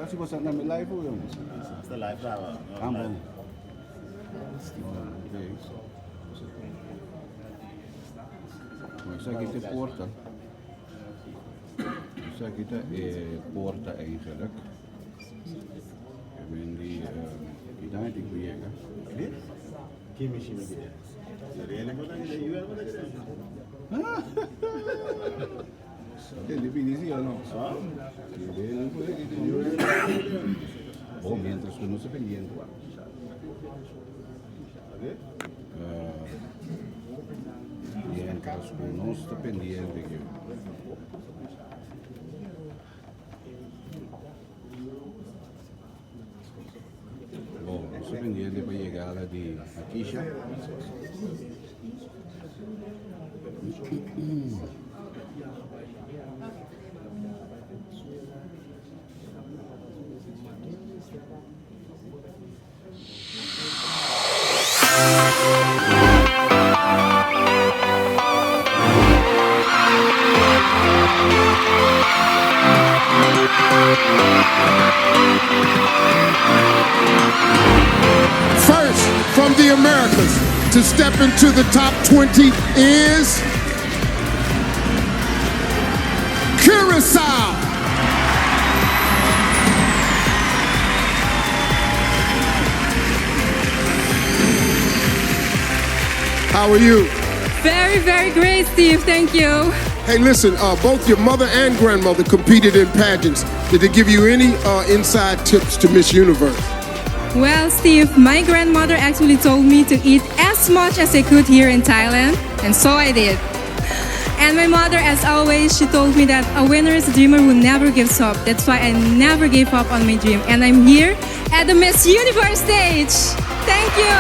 Asi bo sa nami live o yong? Sta live brava. Ah bon. Okay. Esaki te porta. Esaki ta e porta eigenlijk. E men di kita tin ku yega. Ki machine ki e? Serena bo ta kere, UN bo ta kere? Tende bini si o no? Serena bo ta kere, UN. Bo mientras ku nos ta pendiente. Mientras ku nos ta pendiente ke. Bon, nos ta pendiente pa yegada di Akisha. First from the Americas to step into the top 20 is Curacao. How are you? Very, very great, Steve. Thank you. Hey, listen, uh, both your mother and grandmother competed in pageants. Did they give you any uh, inside tips to Miss Universe? Well, Steve, my grandmother actually told me to eat as much as I could here in Thailand, and so I did. And my mother, as always, she told me that a winner is a dreamer who never gives up. That's why I never gave up on my dream. And I'm here at the Miss Universe stage. Thank you.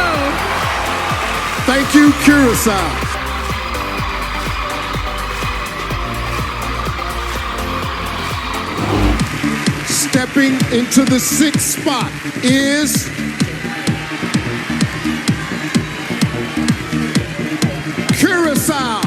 Thank you, Curacao. Stepping into the sixth spot is Curacao.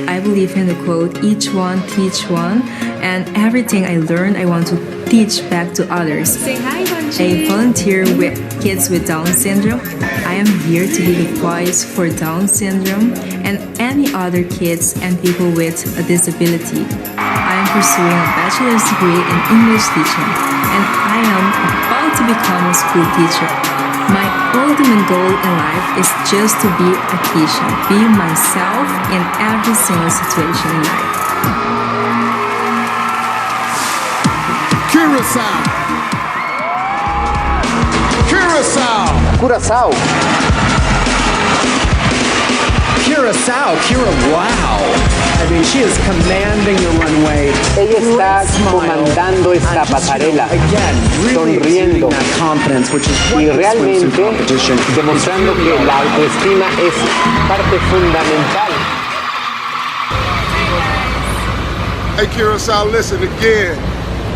I believe in the quote, each one teach one, and everything I learn, I want to teach back to others. Say hi, I volunteer with kids with Down syndrome. I am here to be the voice for Down syndrome and any other kids and people with a disability. I am pursuing a bachelor's degree in English teaching, and I am about to become a school teacher. My ultimate goal in life is just to be Akisha, be myself in every single situation in life. Curacao. Curacao. Curacao. Curacao, Cura, wow. I mean, she is commanding the runway. Ella está comandando esta pasarela, sonriendo y realmente demostrando que la autoestima es parte fundamental. Hey, Curacao, listen again.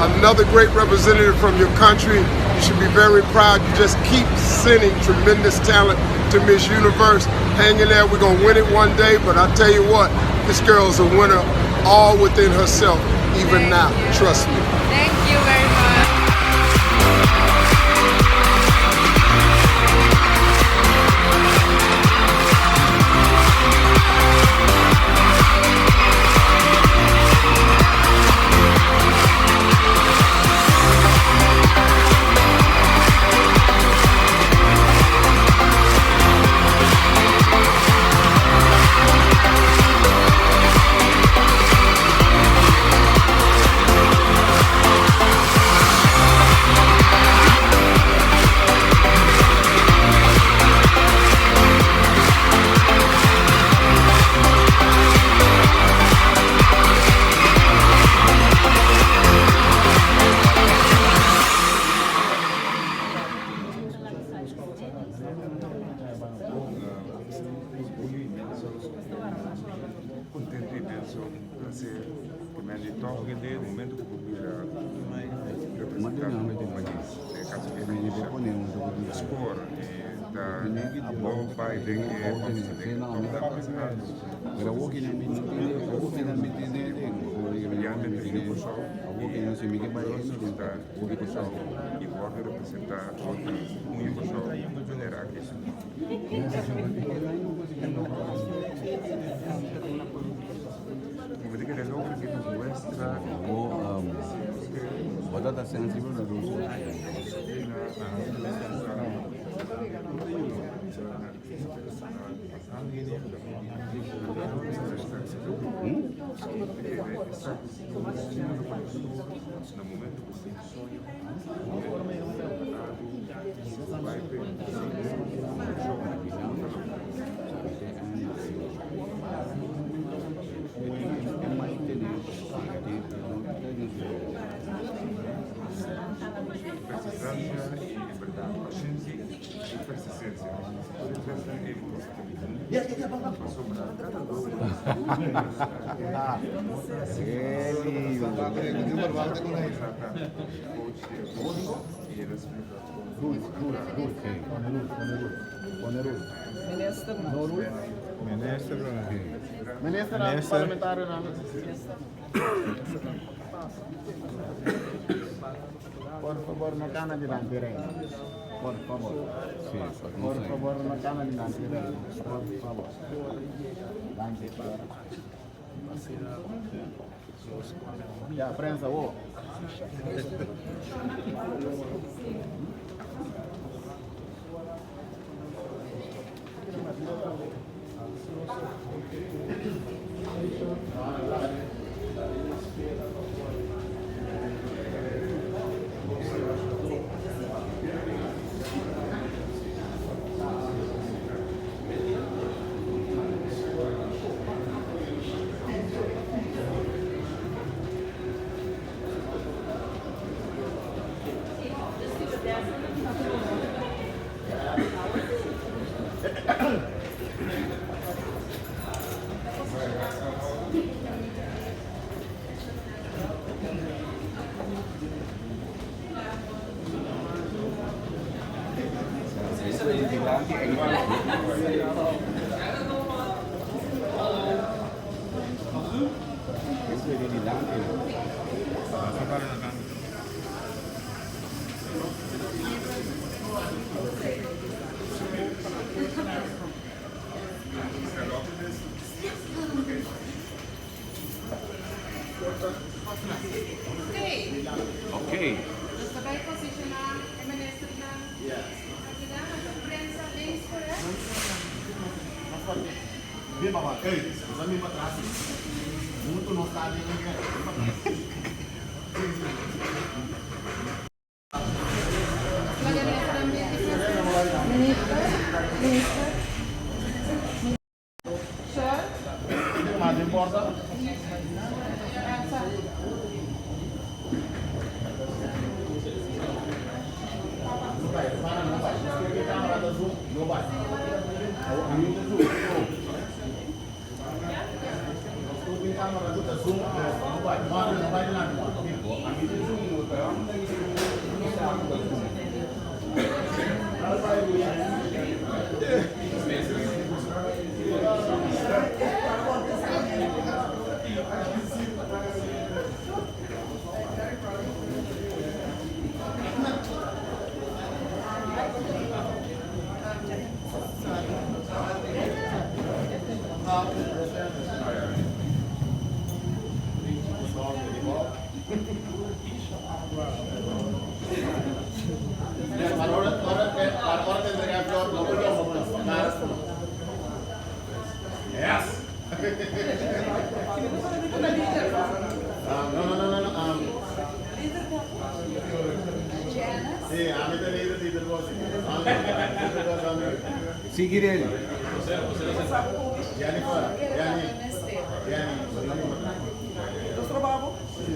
Another great representative from your country. You should be very proud. You just keep sending tremendous talent to Miss Universe. Hang in there. We're going to win it one day. But I tell you what, this girl is a winner all within herself, even now. Trust me. Thank you very much. Contento inmenso, un placer cu mi a di toch den momento cu bo mira representando un pais, den e caso di Aruba. score y ta no bay den e den top levels alto. Mundialmente di Kòrsou i orguyoso di ta di Kòrsou i wòrdu representá dor di un yu Kòrsou manera aki. Mi ta kere logra ki nos muestra Por fabor no cana dilanti rey. Por fabor. Por fabor no cana dilanti rey. Por fabor. Danki. Ya, prensa, wo. Oké. Dus daarbij posicionar e ministernan. Akinan e prensa links correct? Bin pa Hey, nos bin pa tras. Huntu nos ta den bin pa tras. Minister, minister. Sir? Mas importa? No bai, para no bai. E camera ta zoom, no bai. Ami ta zoom. E camera ta zoom, no bai. No bai dilanti. Ami ta zoom, no bai. Yes. No, no, no, no, no. Si, ami ta lider, lider boss. Sigui Rely. Jennifer, Jenny, Jenny. Nos trabou,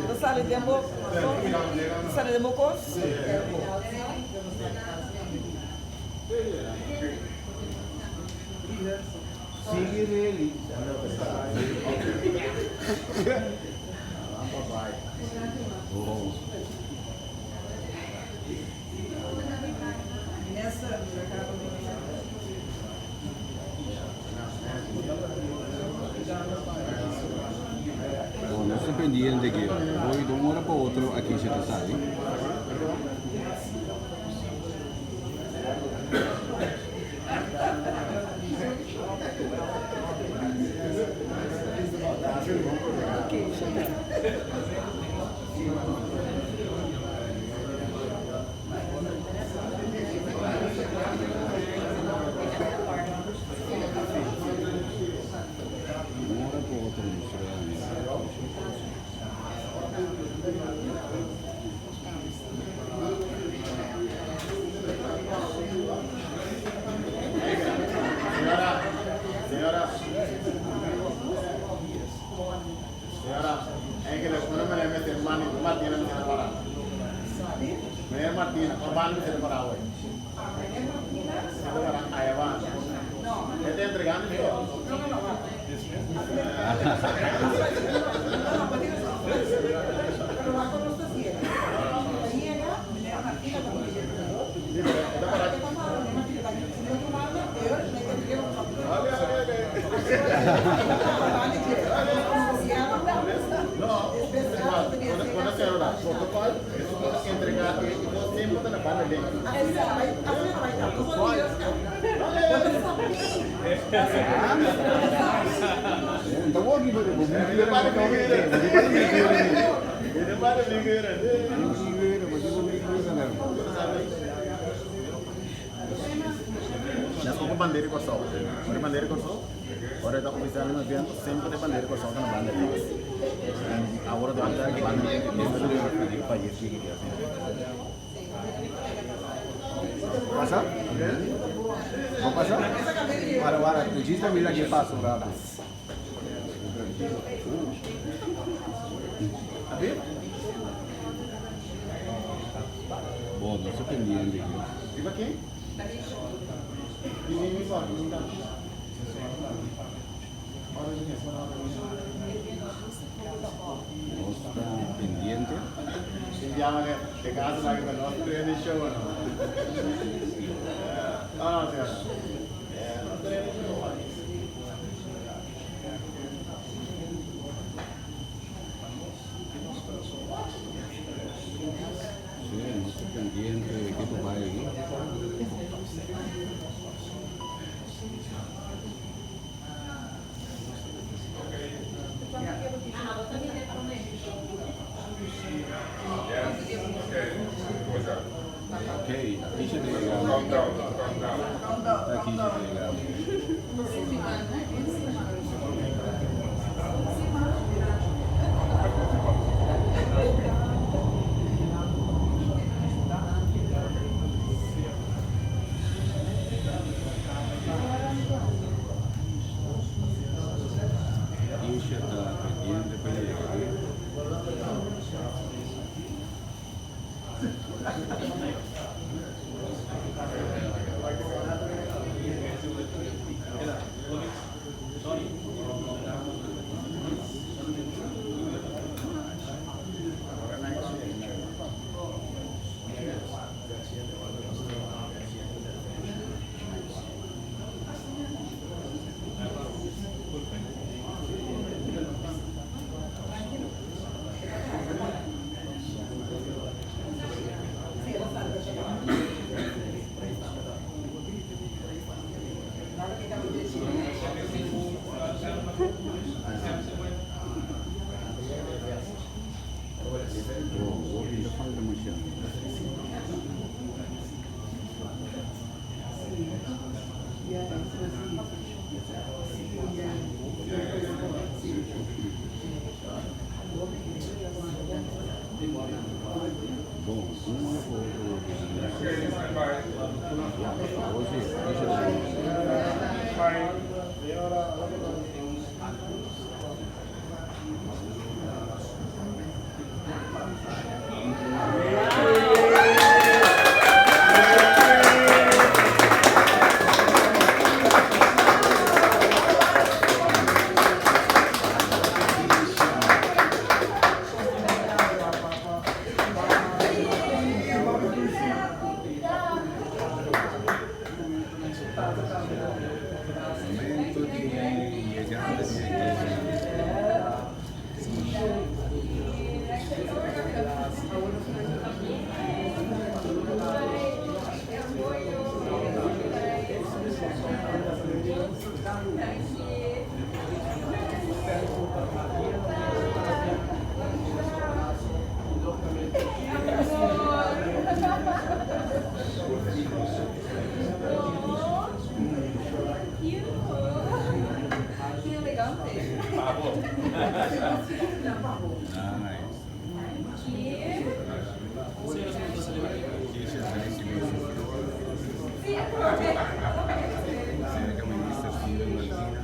nos sali den bo, sali den bo kos. Sigui Rely. Oh. Minister. Bon, nos ta pendiente ki hoy di un ora pa otro Akisha ta sali. Un ora pa otro nos ta mira Akisha. Pasa? Bo pasa? Wara wara, regista mira ke pasa un rato. Bo no ta pendiente aki. Nos ta pendiente. Sí, nos ta pendiente de ke ta bai aki. Ok, aki ta yegando. Aki ta yegando. Isha ta pendiente pa yega aki. Nice. Keisha ta recibi su flor. Cerca Minister Steven Martina.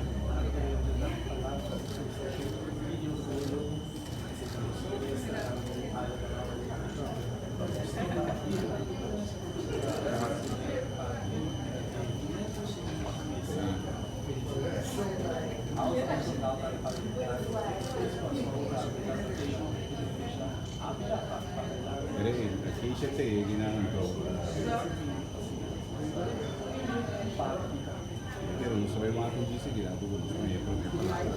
Keisha te yegi nan anto. Pero nos sabe mas un dice que tu nos me prome palabra.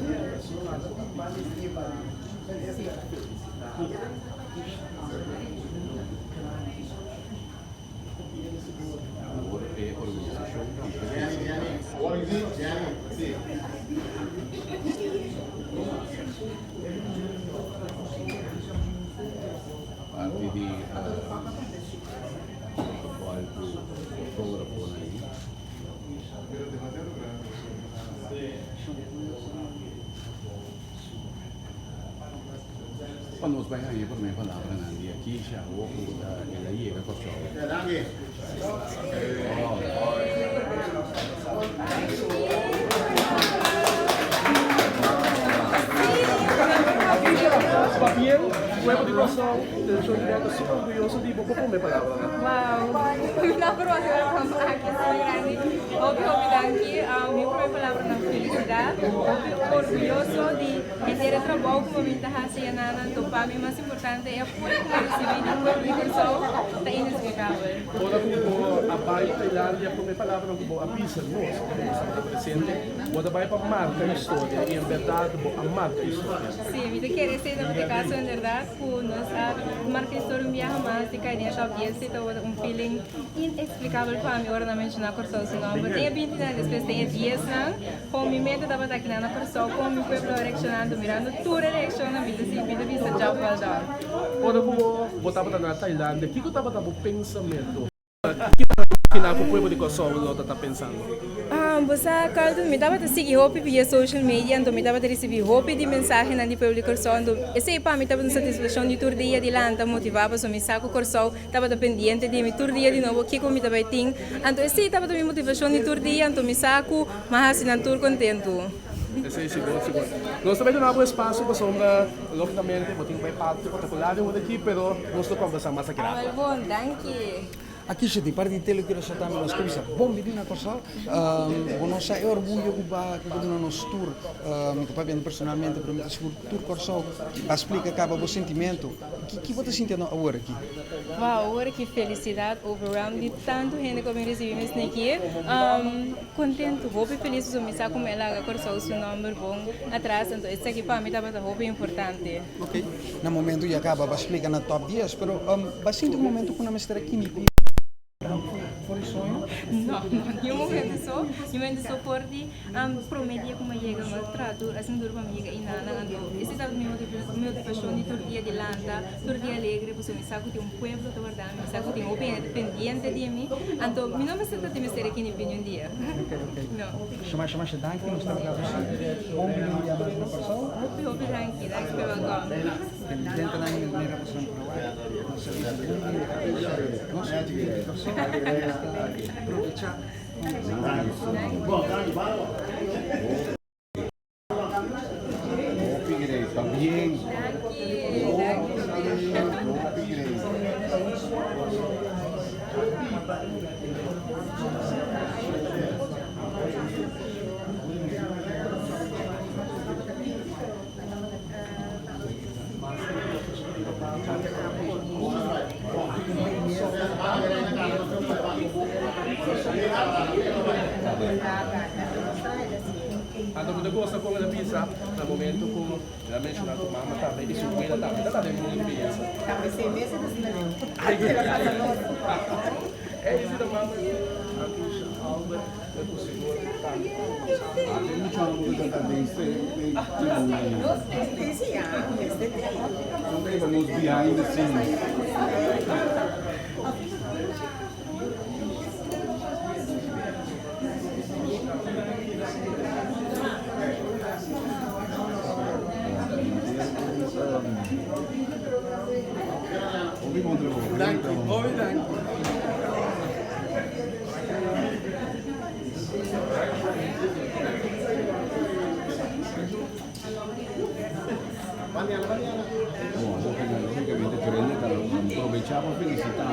Awor e organisacion tambe ta Parti di protocol cu fotografonan ayi. Pa nos bai haña e promé palabranan di Akisha awor ku el a yega Kòrsou. Akisha, pabien, pueblo di Kòrsou, Televishon Dirèkt ta super orguyoso di bo. Bo promé palabranan. Wow, mi no por wak aki asina grandi. Hopi hopi danki. Mi promé palabranan felisidat. Hopi orguyoso di Henter e trabou ku bo bin ta hasi e nannan to pa mi mas importante e apoyo ku mi risibí di pueblo di Kòrsou ta ineksplikabel. Ora ku bo a bai Tailandia promé palabranan ku bo a bisa nos ora ku bo tabata presente, bo ta bai pa marka historia i en bèrdat bo a marka historia. Sí, mi ta kere esei tabata e kaso en bèrdat ku nos a marka historia un biaha mas di kai den e top dies i tabata un feeling ineksplikabel pa mi ora nan menshoná Kòrsou su nòmber. Den e bintinan despues den e diesnan. Kon mi mente tabata akinan na Kòrsou, kon mi pueblo a reakshonando, mirando tur e reakshonnan mi ta sinti mi ta bisa job well done. Ora ku bo tabata na Tailandia, kiko tabata bo pensamentu? Kiko bo ta imaginá ku pueblo di Kòrsou lo ta pensando? Bo sa Carlton, mi tabata sigui hopi via social media, anto mi tabata risibí hopi di mensahenan di pueblo di Kòrsou, anto esei pa mi tabata un satisfakshon di tur dia di lanta motivá pasobra mi sa ku Kòrsou Tabata pendiente di mi tur dia di nobo kiko mi ta bai tin. Anto esei tabata mi motivashon di tur dia, anto mi sa ku m'a hasi nan tur kontentu. Esei sigur, sigur. Nos ta bai duna bo espasio pasobra logikamente bo tin ku bai parti protokolario awor aki, pero nos lo kombersá mas aki rato. Awel bon, danki. Akisha, di parti di Tele Curaçao tambe nos ke bisa bon bini na Kòrsou. Bo no sa e orguyo ku bo ku bo duna nos tur. Mi ta papiando personalmente, pero mi ta sigur tur Kòrsou a splika kaba bo sentimentu. Ki bo ta sintiendo awor aki? Wow, awor aki felicidad overwhelmed di tantu hende ku a bin risibi mi esneki. Kontentu, hopi felis pasobra mi sa ku mi a laga Kòrsou su nòmber bon atras, anto esaki pa mi tabata hopi importante. Ok, na momentu ya kaba bo a splika na top dies, pero bo a sinti un momentu ku nan mester a kinipí? For di soño? No, no, niun momento so. Niun momento so for di prome dia ku mi a yega mi a traha duru, asina duru pa mi yega einan anto esei tabata mi motivashon di tur dia di lanta, tur dia alegre pasobra mi sa ku tin un pueblo ta warda mi, mi sa ku tin hopi hende ta pendiente di mi, anto mi no mester ta tin mester aki ni bini un dia. Ok, ok. No. Masha, masha danki, nos ta wak bo si bon bini un dia mas na Kòrsou. Hopi, hopi danki, danki pa e wèlkòm. Televidentenan i manera pasobra por a wak nos servicio bon bini nos di Kòrsou nos ta probecha Hopi great, pabien. Hopi great. Anto mi ta gosta kon el a bisa na momento ku el a menshoná ku mama tambe i su wela tambe ta ta den mundu di beyesa. Ey si ta mama di Antisha Albert e ku sigur tambe. Behind the scenes. Bon trabou. Danki, hopi danki. Bon, lógicamente Trende ta aprovecha pa felicita.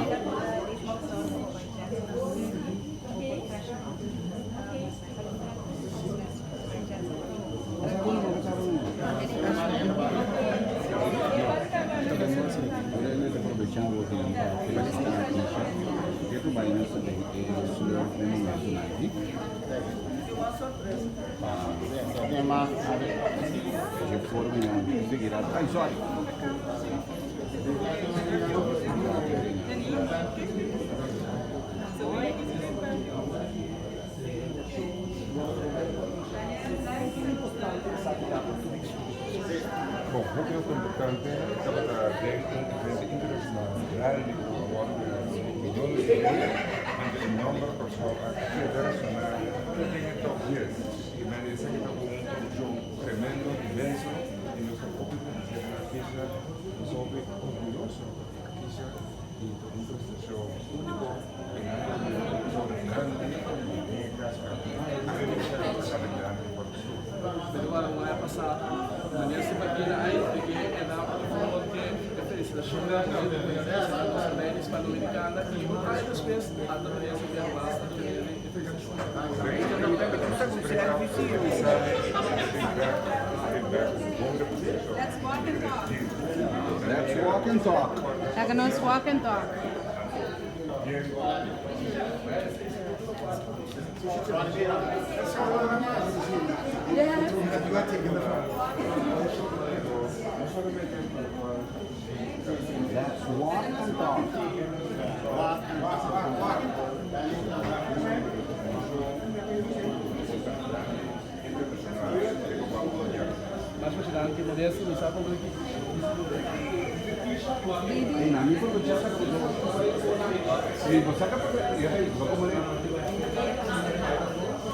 Bon, hopi hopi importante tabata den un evento internacional grandi cu a wordo realiza cu millones di hende, anto e nomber Corsou a keda resona te den e top dies. Y men esaki ta un produccion tremendo, inmenso, y nos ta hopi felicita na Akisha, nos ta hopi orguyoso di Akisha y ta un prestacion unico. Let's walk and talk. Laga nos walk and talk. Let's walk and talk.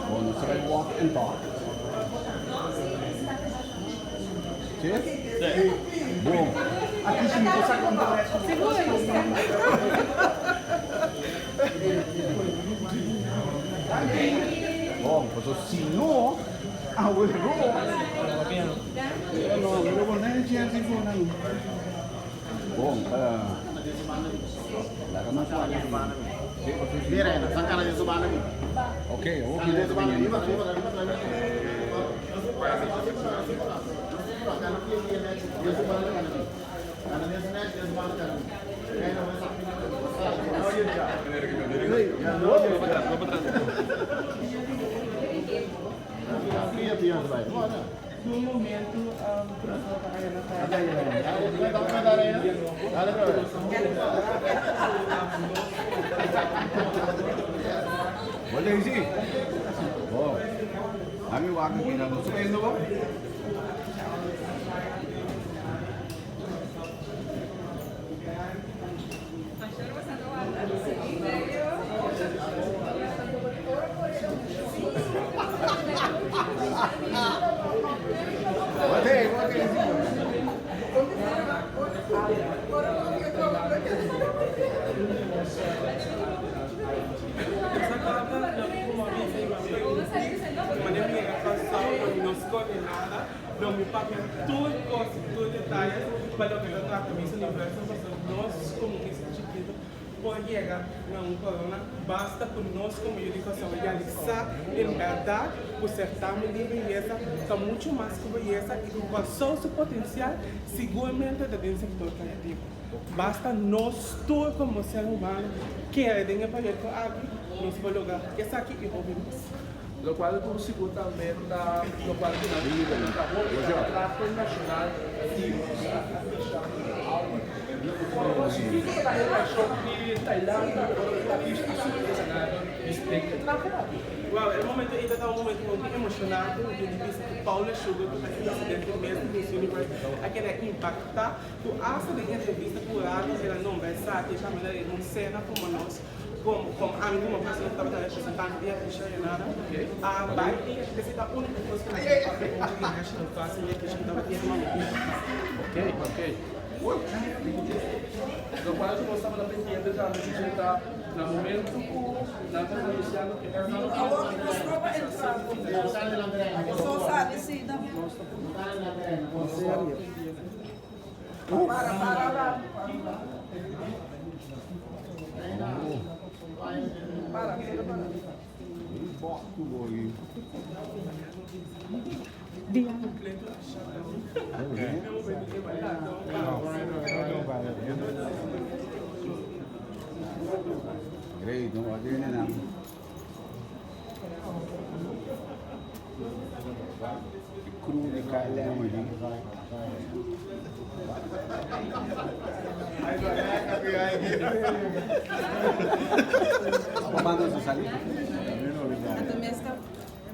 Bon, nos ta bai walk and talk. Si? Bon. Bon, paso si no, awe ro. No, mi lo pone chance for nan. Bon, laga nos wak. Ok, awor ki ta bini. Bo Daisy? Bo. Ami wak aki na nos subiendo bo. Por yega na un corona, basta cu nos como yu di Corsou realisa en berdad cu certamen di beyesa ta mucho mas cu beyesa y cu Corsou su potencial sigurmente ta den sector creativo. Basta nos tur como ser humano kere den e proyecto aki, nos por logra esaki y hopi mas. Locual cu sigur tambe ta locual cu nan ta trabou e trato nacional di nos artista Albert. Kiko ta e reaccion di Thailanda ora cu Akisha a subi escenario di e traje aki? Well, e momento ei ta un momento hopi emocionante, mi tin di bisa cu Paula Sugar cu ta e presidente mes di Miss Universe a keda impacta cu hasta den entrevista cu radio el a nombra esaki caminda den un cena como nos. Como como ami como persona ku tabata representante di Akisha Renada a bai i esei ta úniko kos ku mi a papia kontra di National Class i Akisha ku tabata sumamente importante. Ok, ok. Locual cu nos tabata pendiente tambe di dje ta na momento cu nan ta anunciando cu e Great, no a tiene nada. Crew di KLM aquí. Manda su salir. Anto mes ta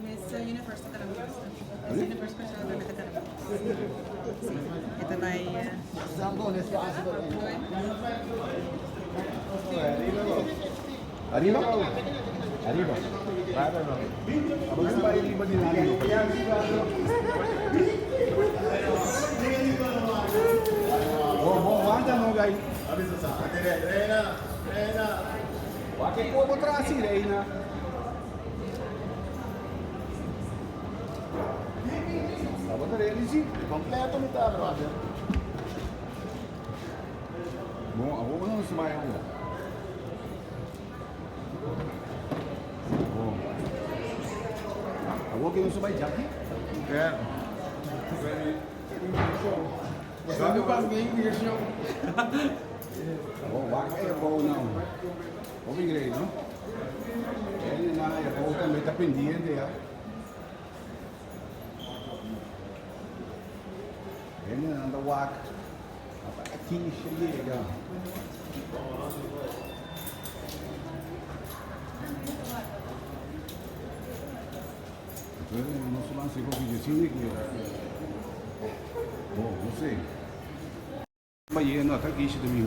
mes Universe ta kara mes. Mes Universe Kòrsou tambe ta kara mes. Sí, e ta bai. Ariba? Ariba. Abo bai riba di nan. Bo bo wanta no gai. Reina, reina. Wak e kobo tras si reina. Abo ta ready si? Completo mi ta brother. Bon, abo nos bai abo. Bon. Abo ke nos bai Jackie? Yeah. Abo wak e abo nou. Hopi great, no? Ele na e abo tambe ta pendiente ya. Ele na ta wak. Aki yega. Entonces, no se van a hacer porque yo sí que Bom, não sei. Mas não tá aqui também.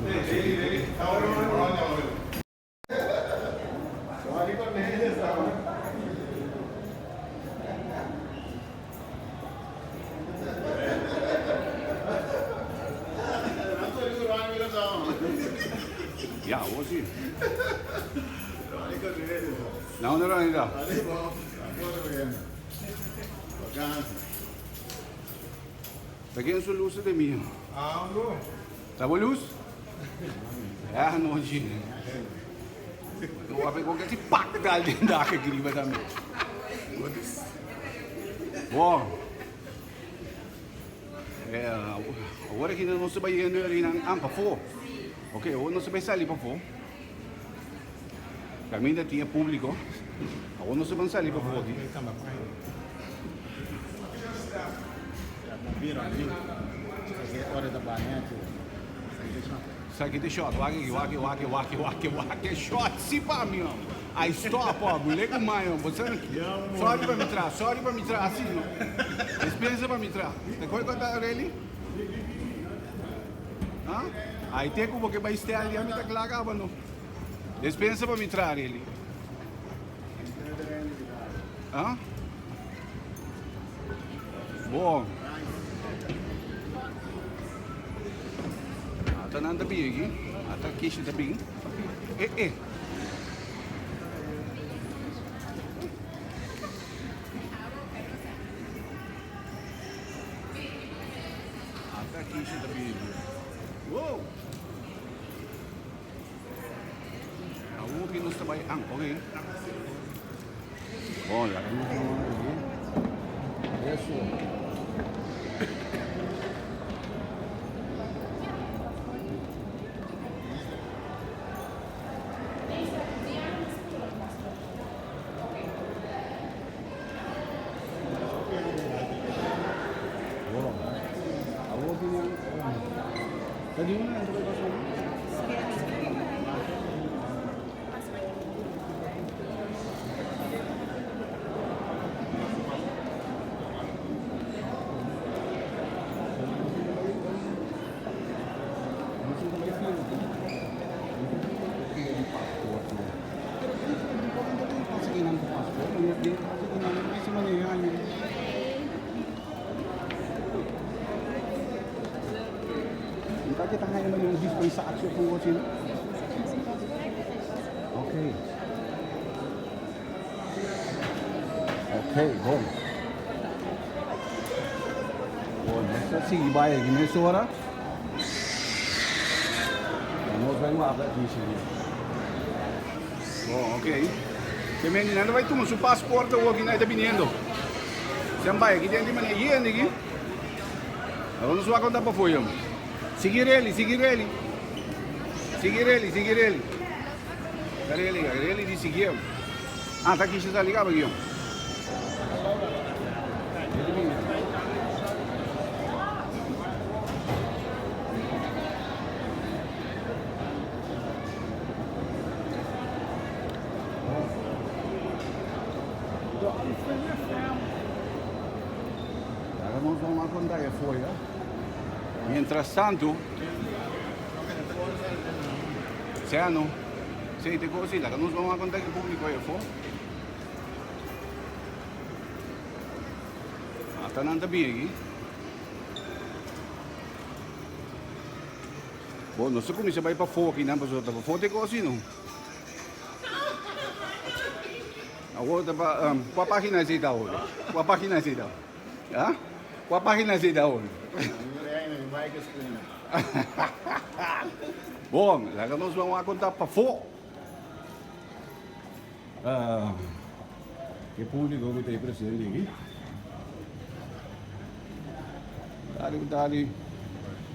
Ja, hoor zie. Nou, nou, nou, nou. Ta ken su luz de mi? Ah, no. Ta bo luz? Ja, no, ji. No, ape con que si pak dal den dak aqui riba tambe. Bom. Eh, awor aki nos ta bai yendo ari nan ah, pafó. Ok, awor nos ta bai sali pafó. Caminda tin e público. Awor nos ta ban sali pafó aki. Esaki ta shot, wak aki, wak, wak, wak, wak, wak e shot si pa mi hom. Ai stop hom, mulher ku mai hom. Bo sa, sorry pa mi tra, sorry pa mi tra, asi no. Dispensa pa mi tra. Te koi konta Rely? Ha? Ai te ku bo ke bai stel ya mi ta kla kaba no. Dispensa pa mi tra Rely. Ha? Bon. Ata nan ta bin aki. Ata Keisha ta bin. Eh eh. Ata Keisha ta bin aki. Wow. Awor ki nos ta bai an, ok. Bon, laga nos no aki. Eso. Bon. Awor ki nan. Ta di un entra pasó. manera un dispensatie of un asina? Ok. Ok, bon. Bon, nos ta sigui bai aki mesora. Nos bai wak aki señor. Bon, ok. Ke men nan ta bai tuma su paspoort awor ki nan ta biniendo. Sean bai aki den di manera yende aki. Awor nos wak konta pafó yom. Sigui reli, sigui reli. Sigui reli, sigui reli. Reli, reli di sigui. Ah, ta aki sa liga yom. Ahora nos vamos a contar que foi, ¿eh? Mientras tanto, sea no, sí, te puedo decir, acá nos vamos a contar que el público ahí fue. Hasta nan también aquí. Bon, nos ta kuminsá bai pafó akinan pasobra ta pafó te kos no. Awor ta pa um, kua página esei ta awor? Kua página esei ta? Ha? Kua página esei ta awor? Bon, laga nos ban wak konta pafó. Uh, e público ku ta ahí presente aki. Dale, dale.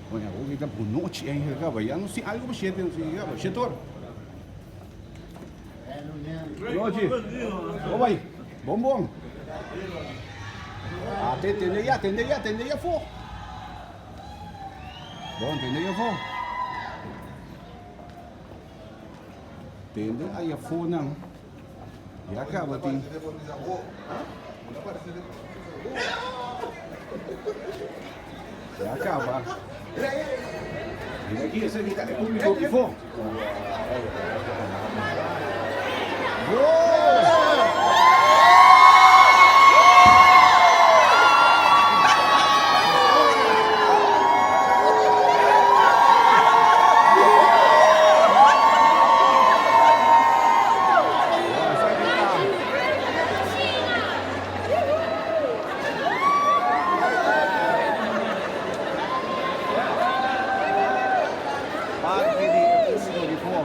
Bueno, awor ta por nochi eigenlijk kaba. Ya no si algo pa shete, no si kaba. Shete or. Nochi. Oh bai. Bon bon. Ah, te tende ya, tende ya, tende ya fo. Bon, tende ya fo. Tende aya fo nan. Ya kaba tin. Ya kaba. Mira aki esaki ta e publico aki fo. Parti di e público di for.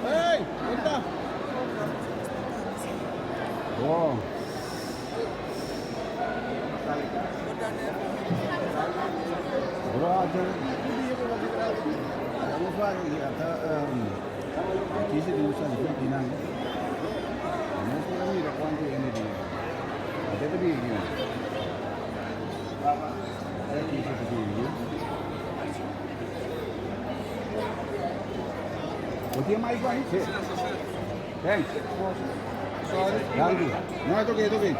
Hey, konta. Bon. Brother. Vamos lá, ta aki si tin sa di nan. Nos por mira cuanto hende tin. Ate ta bin aki. Aki si ta bin aki. Bo tin mic bai? Sí. Thanks. Sorry. Danki. No, het oké, het oké.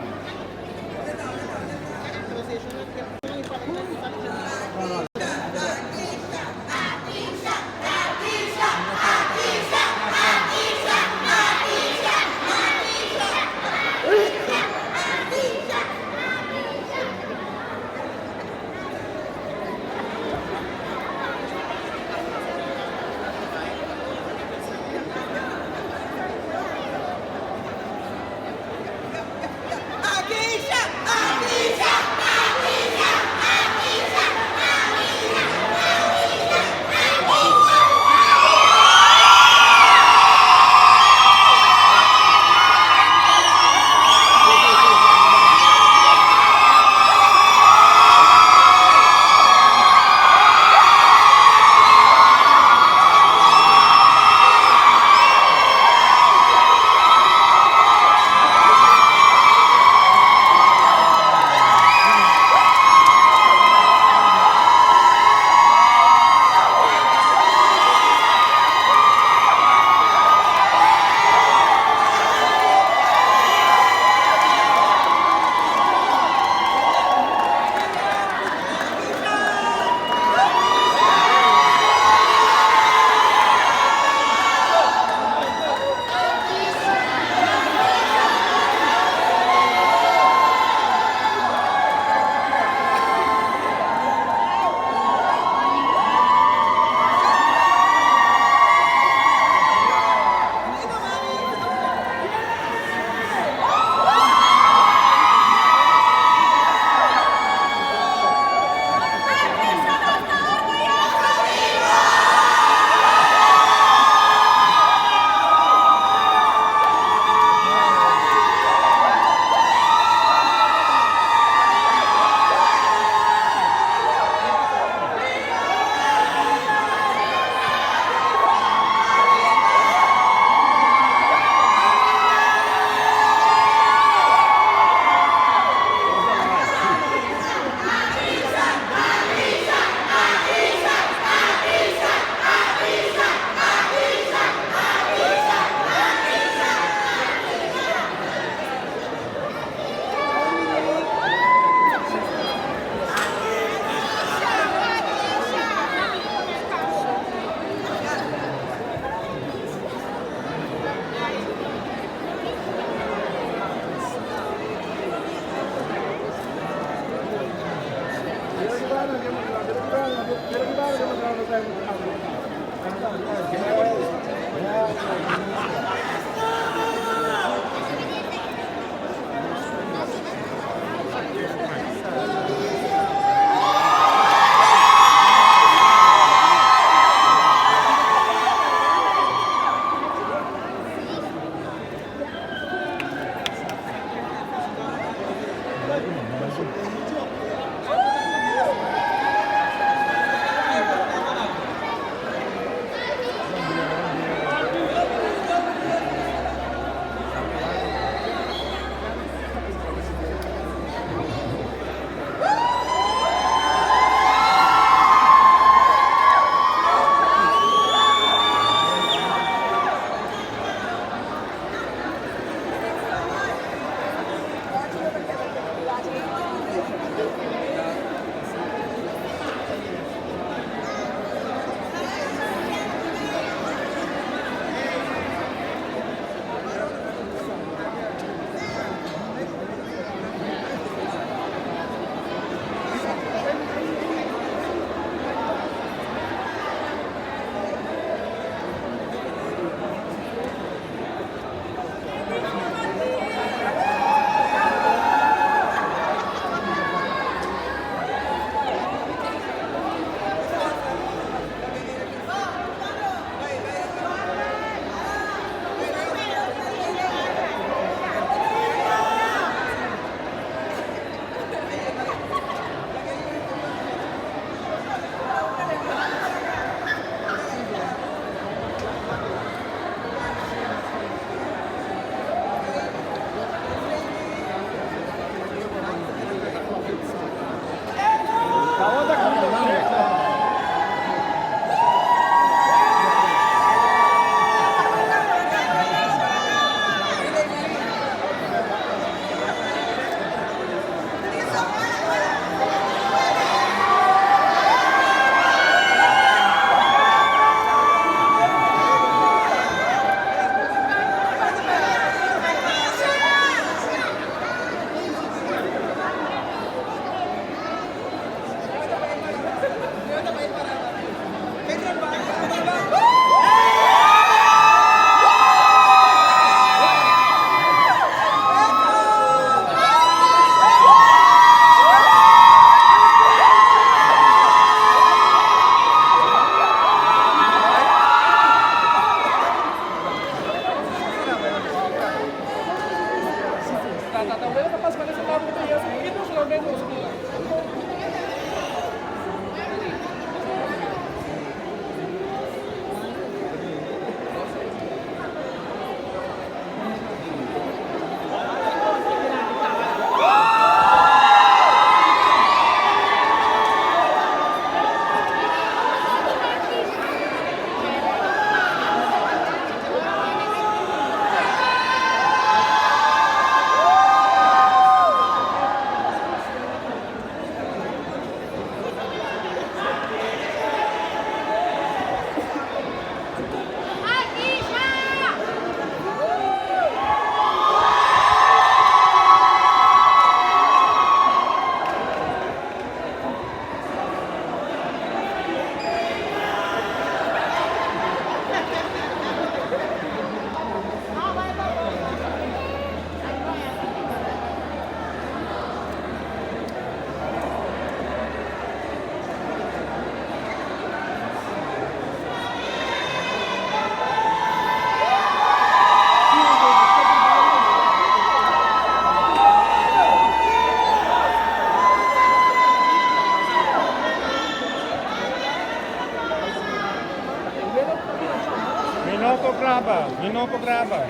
graba, mi no por graba.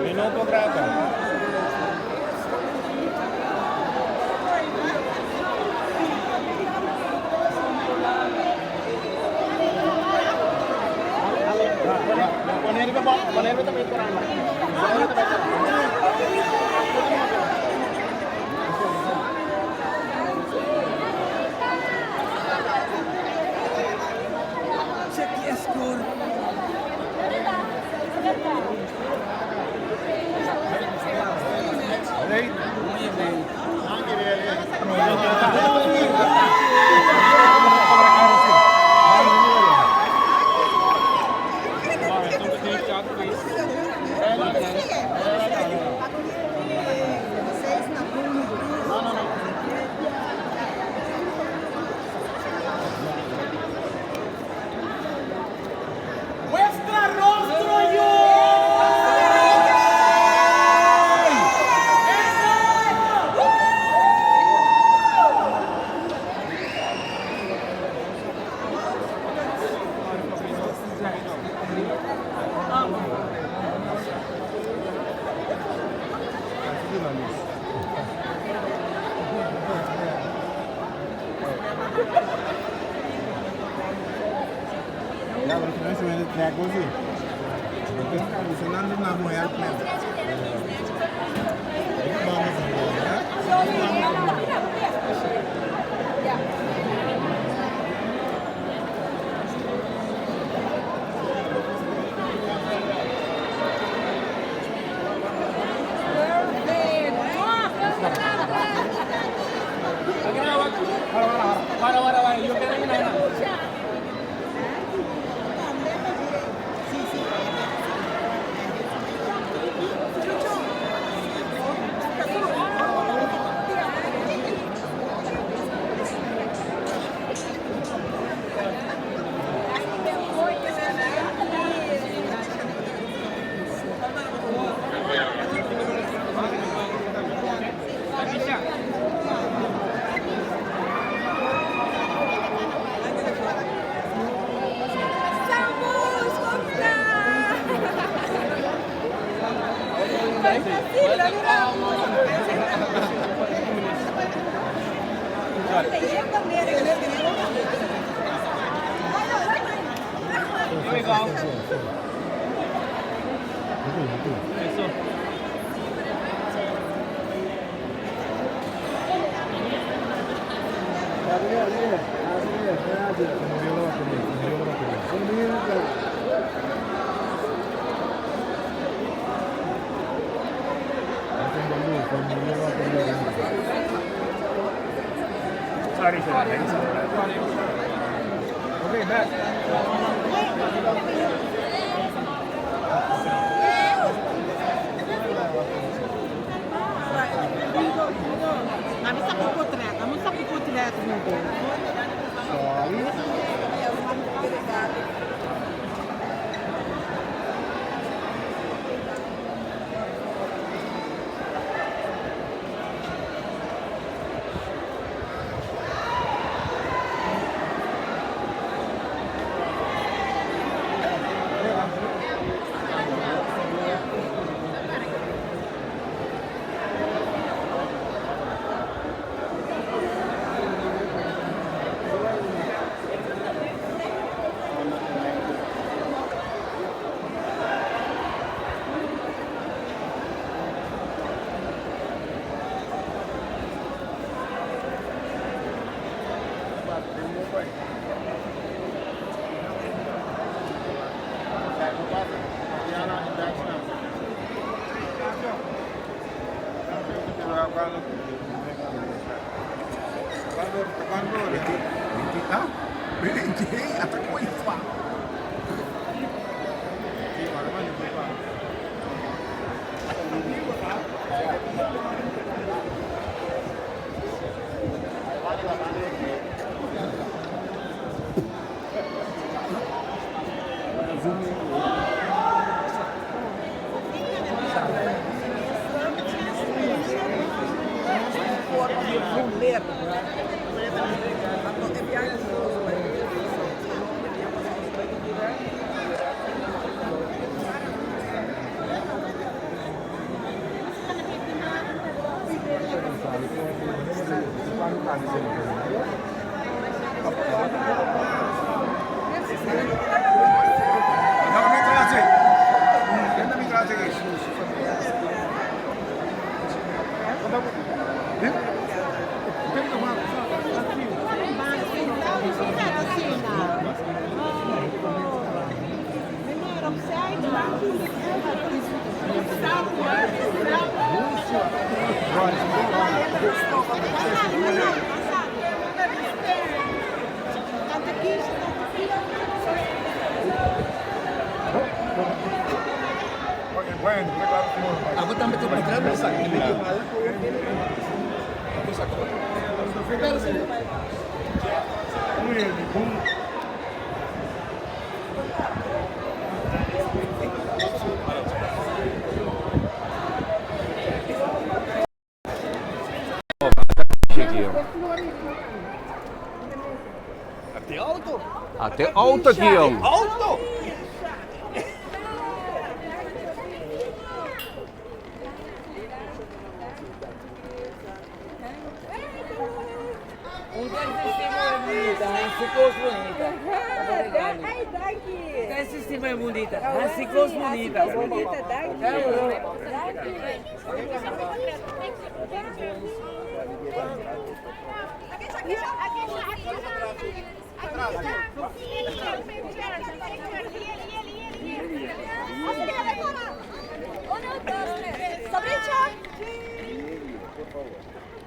Mi no por graba. Muestra rostro yu! Abo tambe ta puntra mi esaki. Ate auto. Ate auto aki, jong. Auto!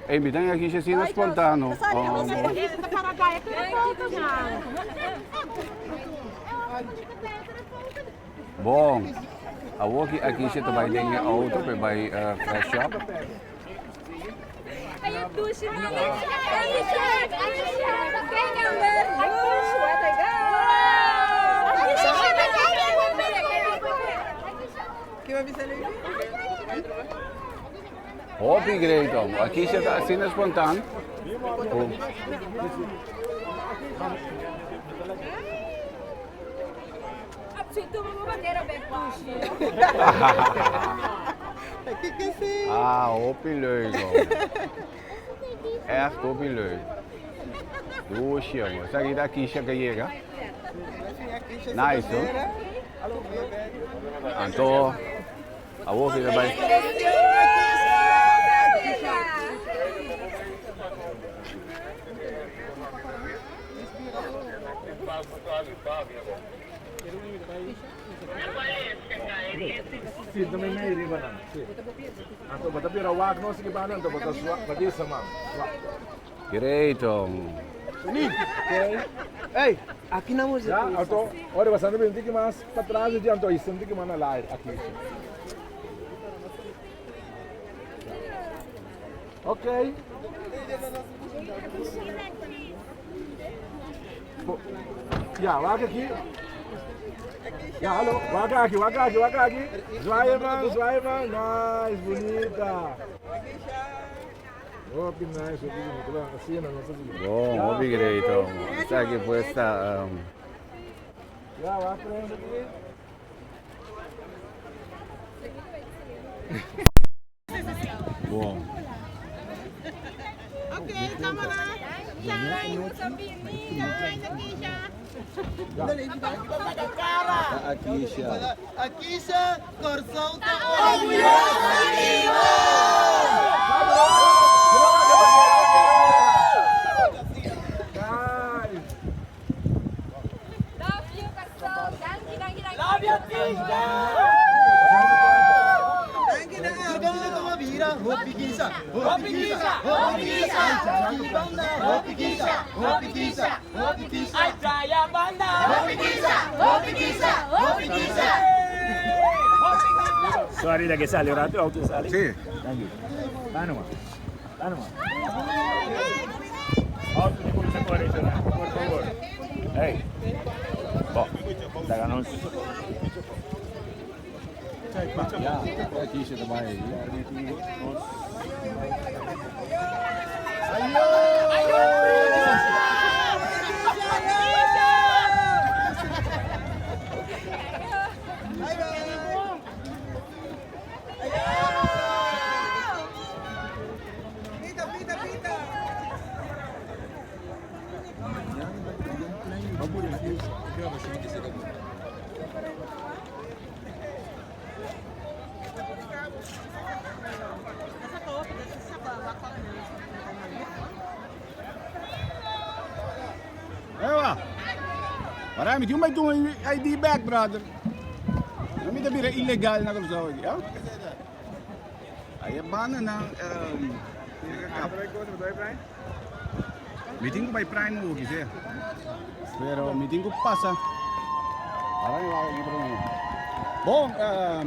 Ey, mi tan aki shi asina spontano. Bon, awor ki aki shi ta bai den e auto pa e bai fresh shop. Hopi great om. Aki shi ta asina spontaan. Ah, hopi leuk om. Echt hopi leuk. Dushi om. Esaki ta Kisha ke yega. Nice, no? Anto, awor ki ta bai. Sinta meimei riba nan. Sí. Anto bo ta bira wak nos ki banda, anto bo ta swa, bo disa man. Swa. Great om. Hey, aki na música. Ja, anto, ora bo santa bin tiki mas pa tras di anto i sinti ki man na lair aki. Okay. Ja, wak aki. Ja, hallo. Wak aki, wak aki, wak aki. Zwaaien man, zwaaien man. Nice, bunita. Hopi nice, hopi bunita. Asina, no sa Bon, hopi great. Esaki pues ta um... Ja, wak prende aki. Bon. Akisha, Kòrsou ta orguyoso di bo! Sorry dat ik sali, rato auto sali. Sí. Thank you. Panama. Panama. Auto di comincia a correre, por favor. Hey. Bo, laga nos. Ja, Akisha ta bai. Ewa. Para mi tin un bai un ID back, brother. No mi ta bira ilegal na Kòrsou aki, ja? Aí e banda nan um, Mi tin ku bai Prime hoki, sí. Pero mi tin ku pasa. Para mi wak aki prome. Bon,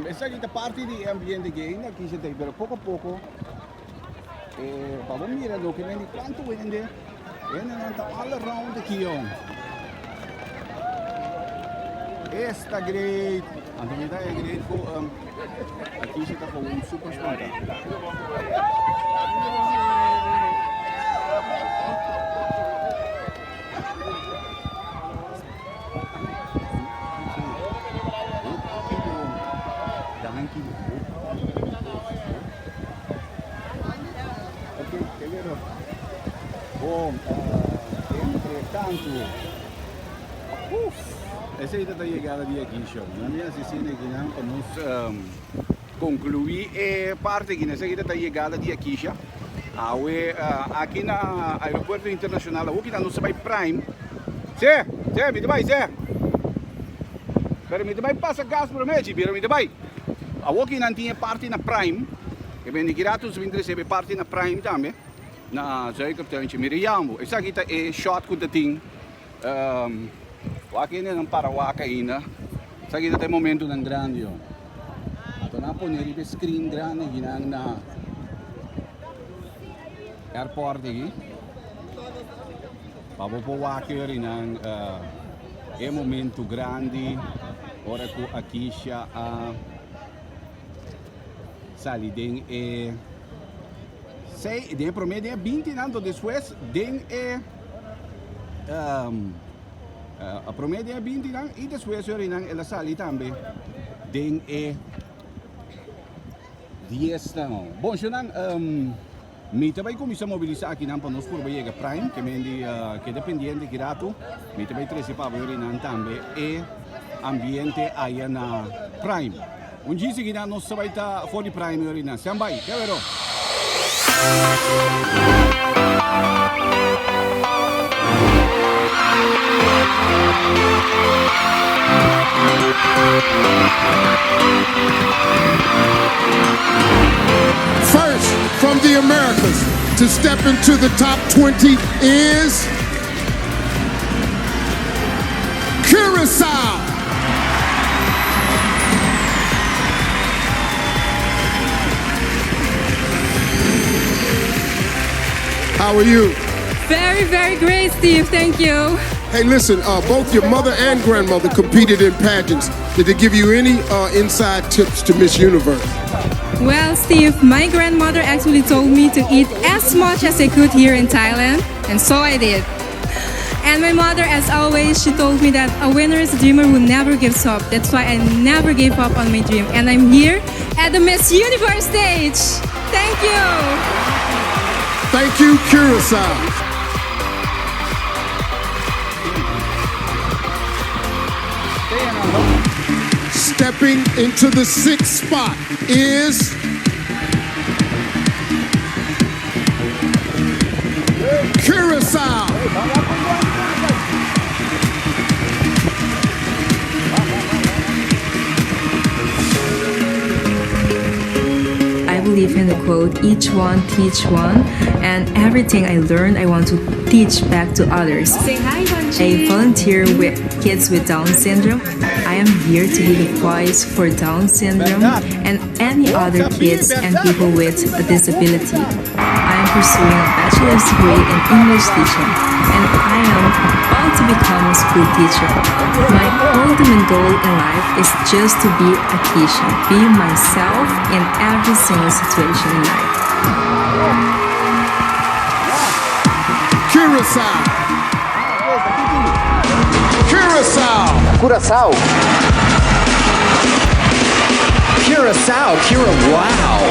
esaki ta parti di e ambiente ku ainda aki ta pero poko a poko pa bo mira loke men di kuantu hende, hendenan ta all around aki yon. Esta great! Anto mi ta e great ku aki si ta gewoon super spanta. Danki. Ok, te vero. Bon, entre tanto. Uf, esei ta ta yegada di aki show. Nan mi hasi sine aki nan pa nos conclui e parti aki. Esei ta ta yegada di Akisha. Awe aki na Aeropuerto Internacional awo kita nos ta bai Prime. Se, se, mi ta bai, se. Pero mi ta bai pasa gas prome, chi, pero mi ta bai. Awo ki nan tin e parti na Prime. E bende ki rato nos bin trece e parti na Prime tambe. Na Zuikertuintje. Mira yambo. Esaki ta e shot ku ta tin. Wak hende nan para wak ainda. Esaki ta ta e momentonan grandi yo. Anto nan a pone riba e screen grandi aki nan na airport aki. Pa bo por wak yori nan e momento grandi ora ku Akisha a sali den e Sei, den e prome den e binti nan, to despues den e a prome den e binti nan i despues yori nan el a sali tambe den e dies nan. Bon, shownan, mi ta bai kuminsá mobilisá akinan pa nos purba yega Prime, ke men di keda pendiente ki ratu mi ta bai trese pa bo yori nan tambe e ambiente aya na Prime. Un djis aki nos ta bai ta for di Prime ahorita. Stand by. Te wero. First from the Americas to step into the top 20 is Curacao. How are you? Very, very great, Steve. Thank you. Hey, listen, uh, both your mother and grandmother competed in pageants. Did they give you any uh, inside tips to Miss Universe? Well, Steve, my grandmother actually told me to eat as much as I could here in Thailand, and so I did. And my mother, as always, she told me that a winner is a dreamer who never gives up. That's why I never gave up on my dream. And I'm here at the Miss Universe stage. Thank you. Thank you, Curacao. Stepping into the sixth spot is Curacao. I believe in the quote, each one teach one, and everything I learned, I want to teach back to others. Say hi, I volunteer with kids with Down syndrome. I am here to be the voice for Down syndrome and any other kids and people with a disability. I am pursuing a bachelor's degree in English teaching, and I am about to become a school teacher. My ultimate goal in life is just to be a Keisha, be myself in every single situation in life. Curacao. Curacao. Curacao. Curacao, Cura, wow.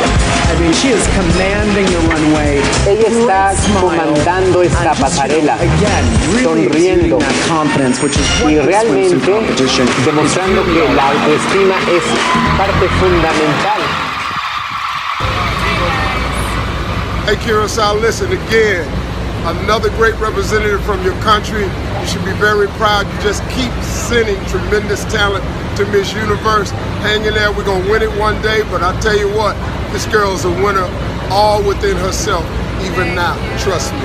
I mean, she is commanding the runway. Ella está comandando esta pasarela, sonriendo y realmente demostrando que la autoestima es parte fundamental. Hey, Curacao, listen again. Another great representative from your country. You should be very proud. You just keep sending tremendous talent to Miss Universe. Hang in there. We're going to win it one day. But I tell you what, this girl is a winner all within herself, even now. Trust me.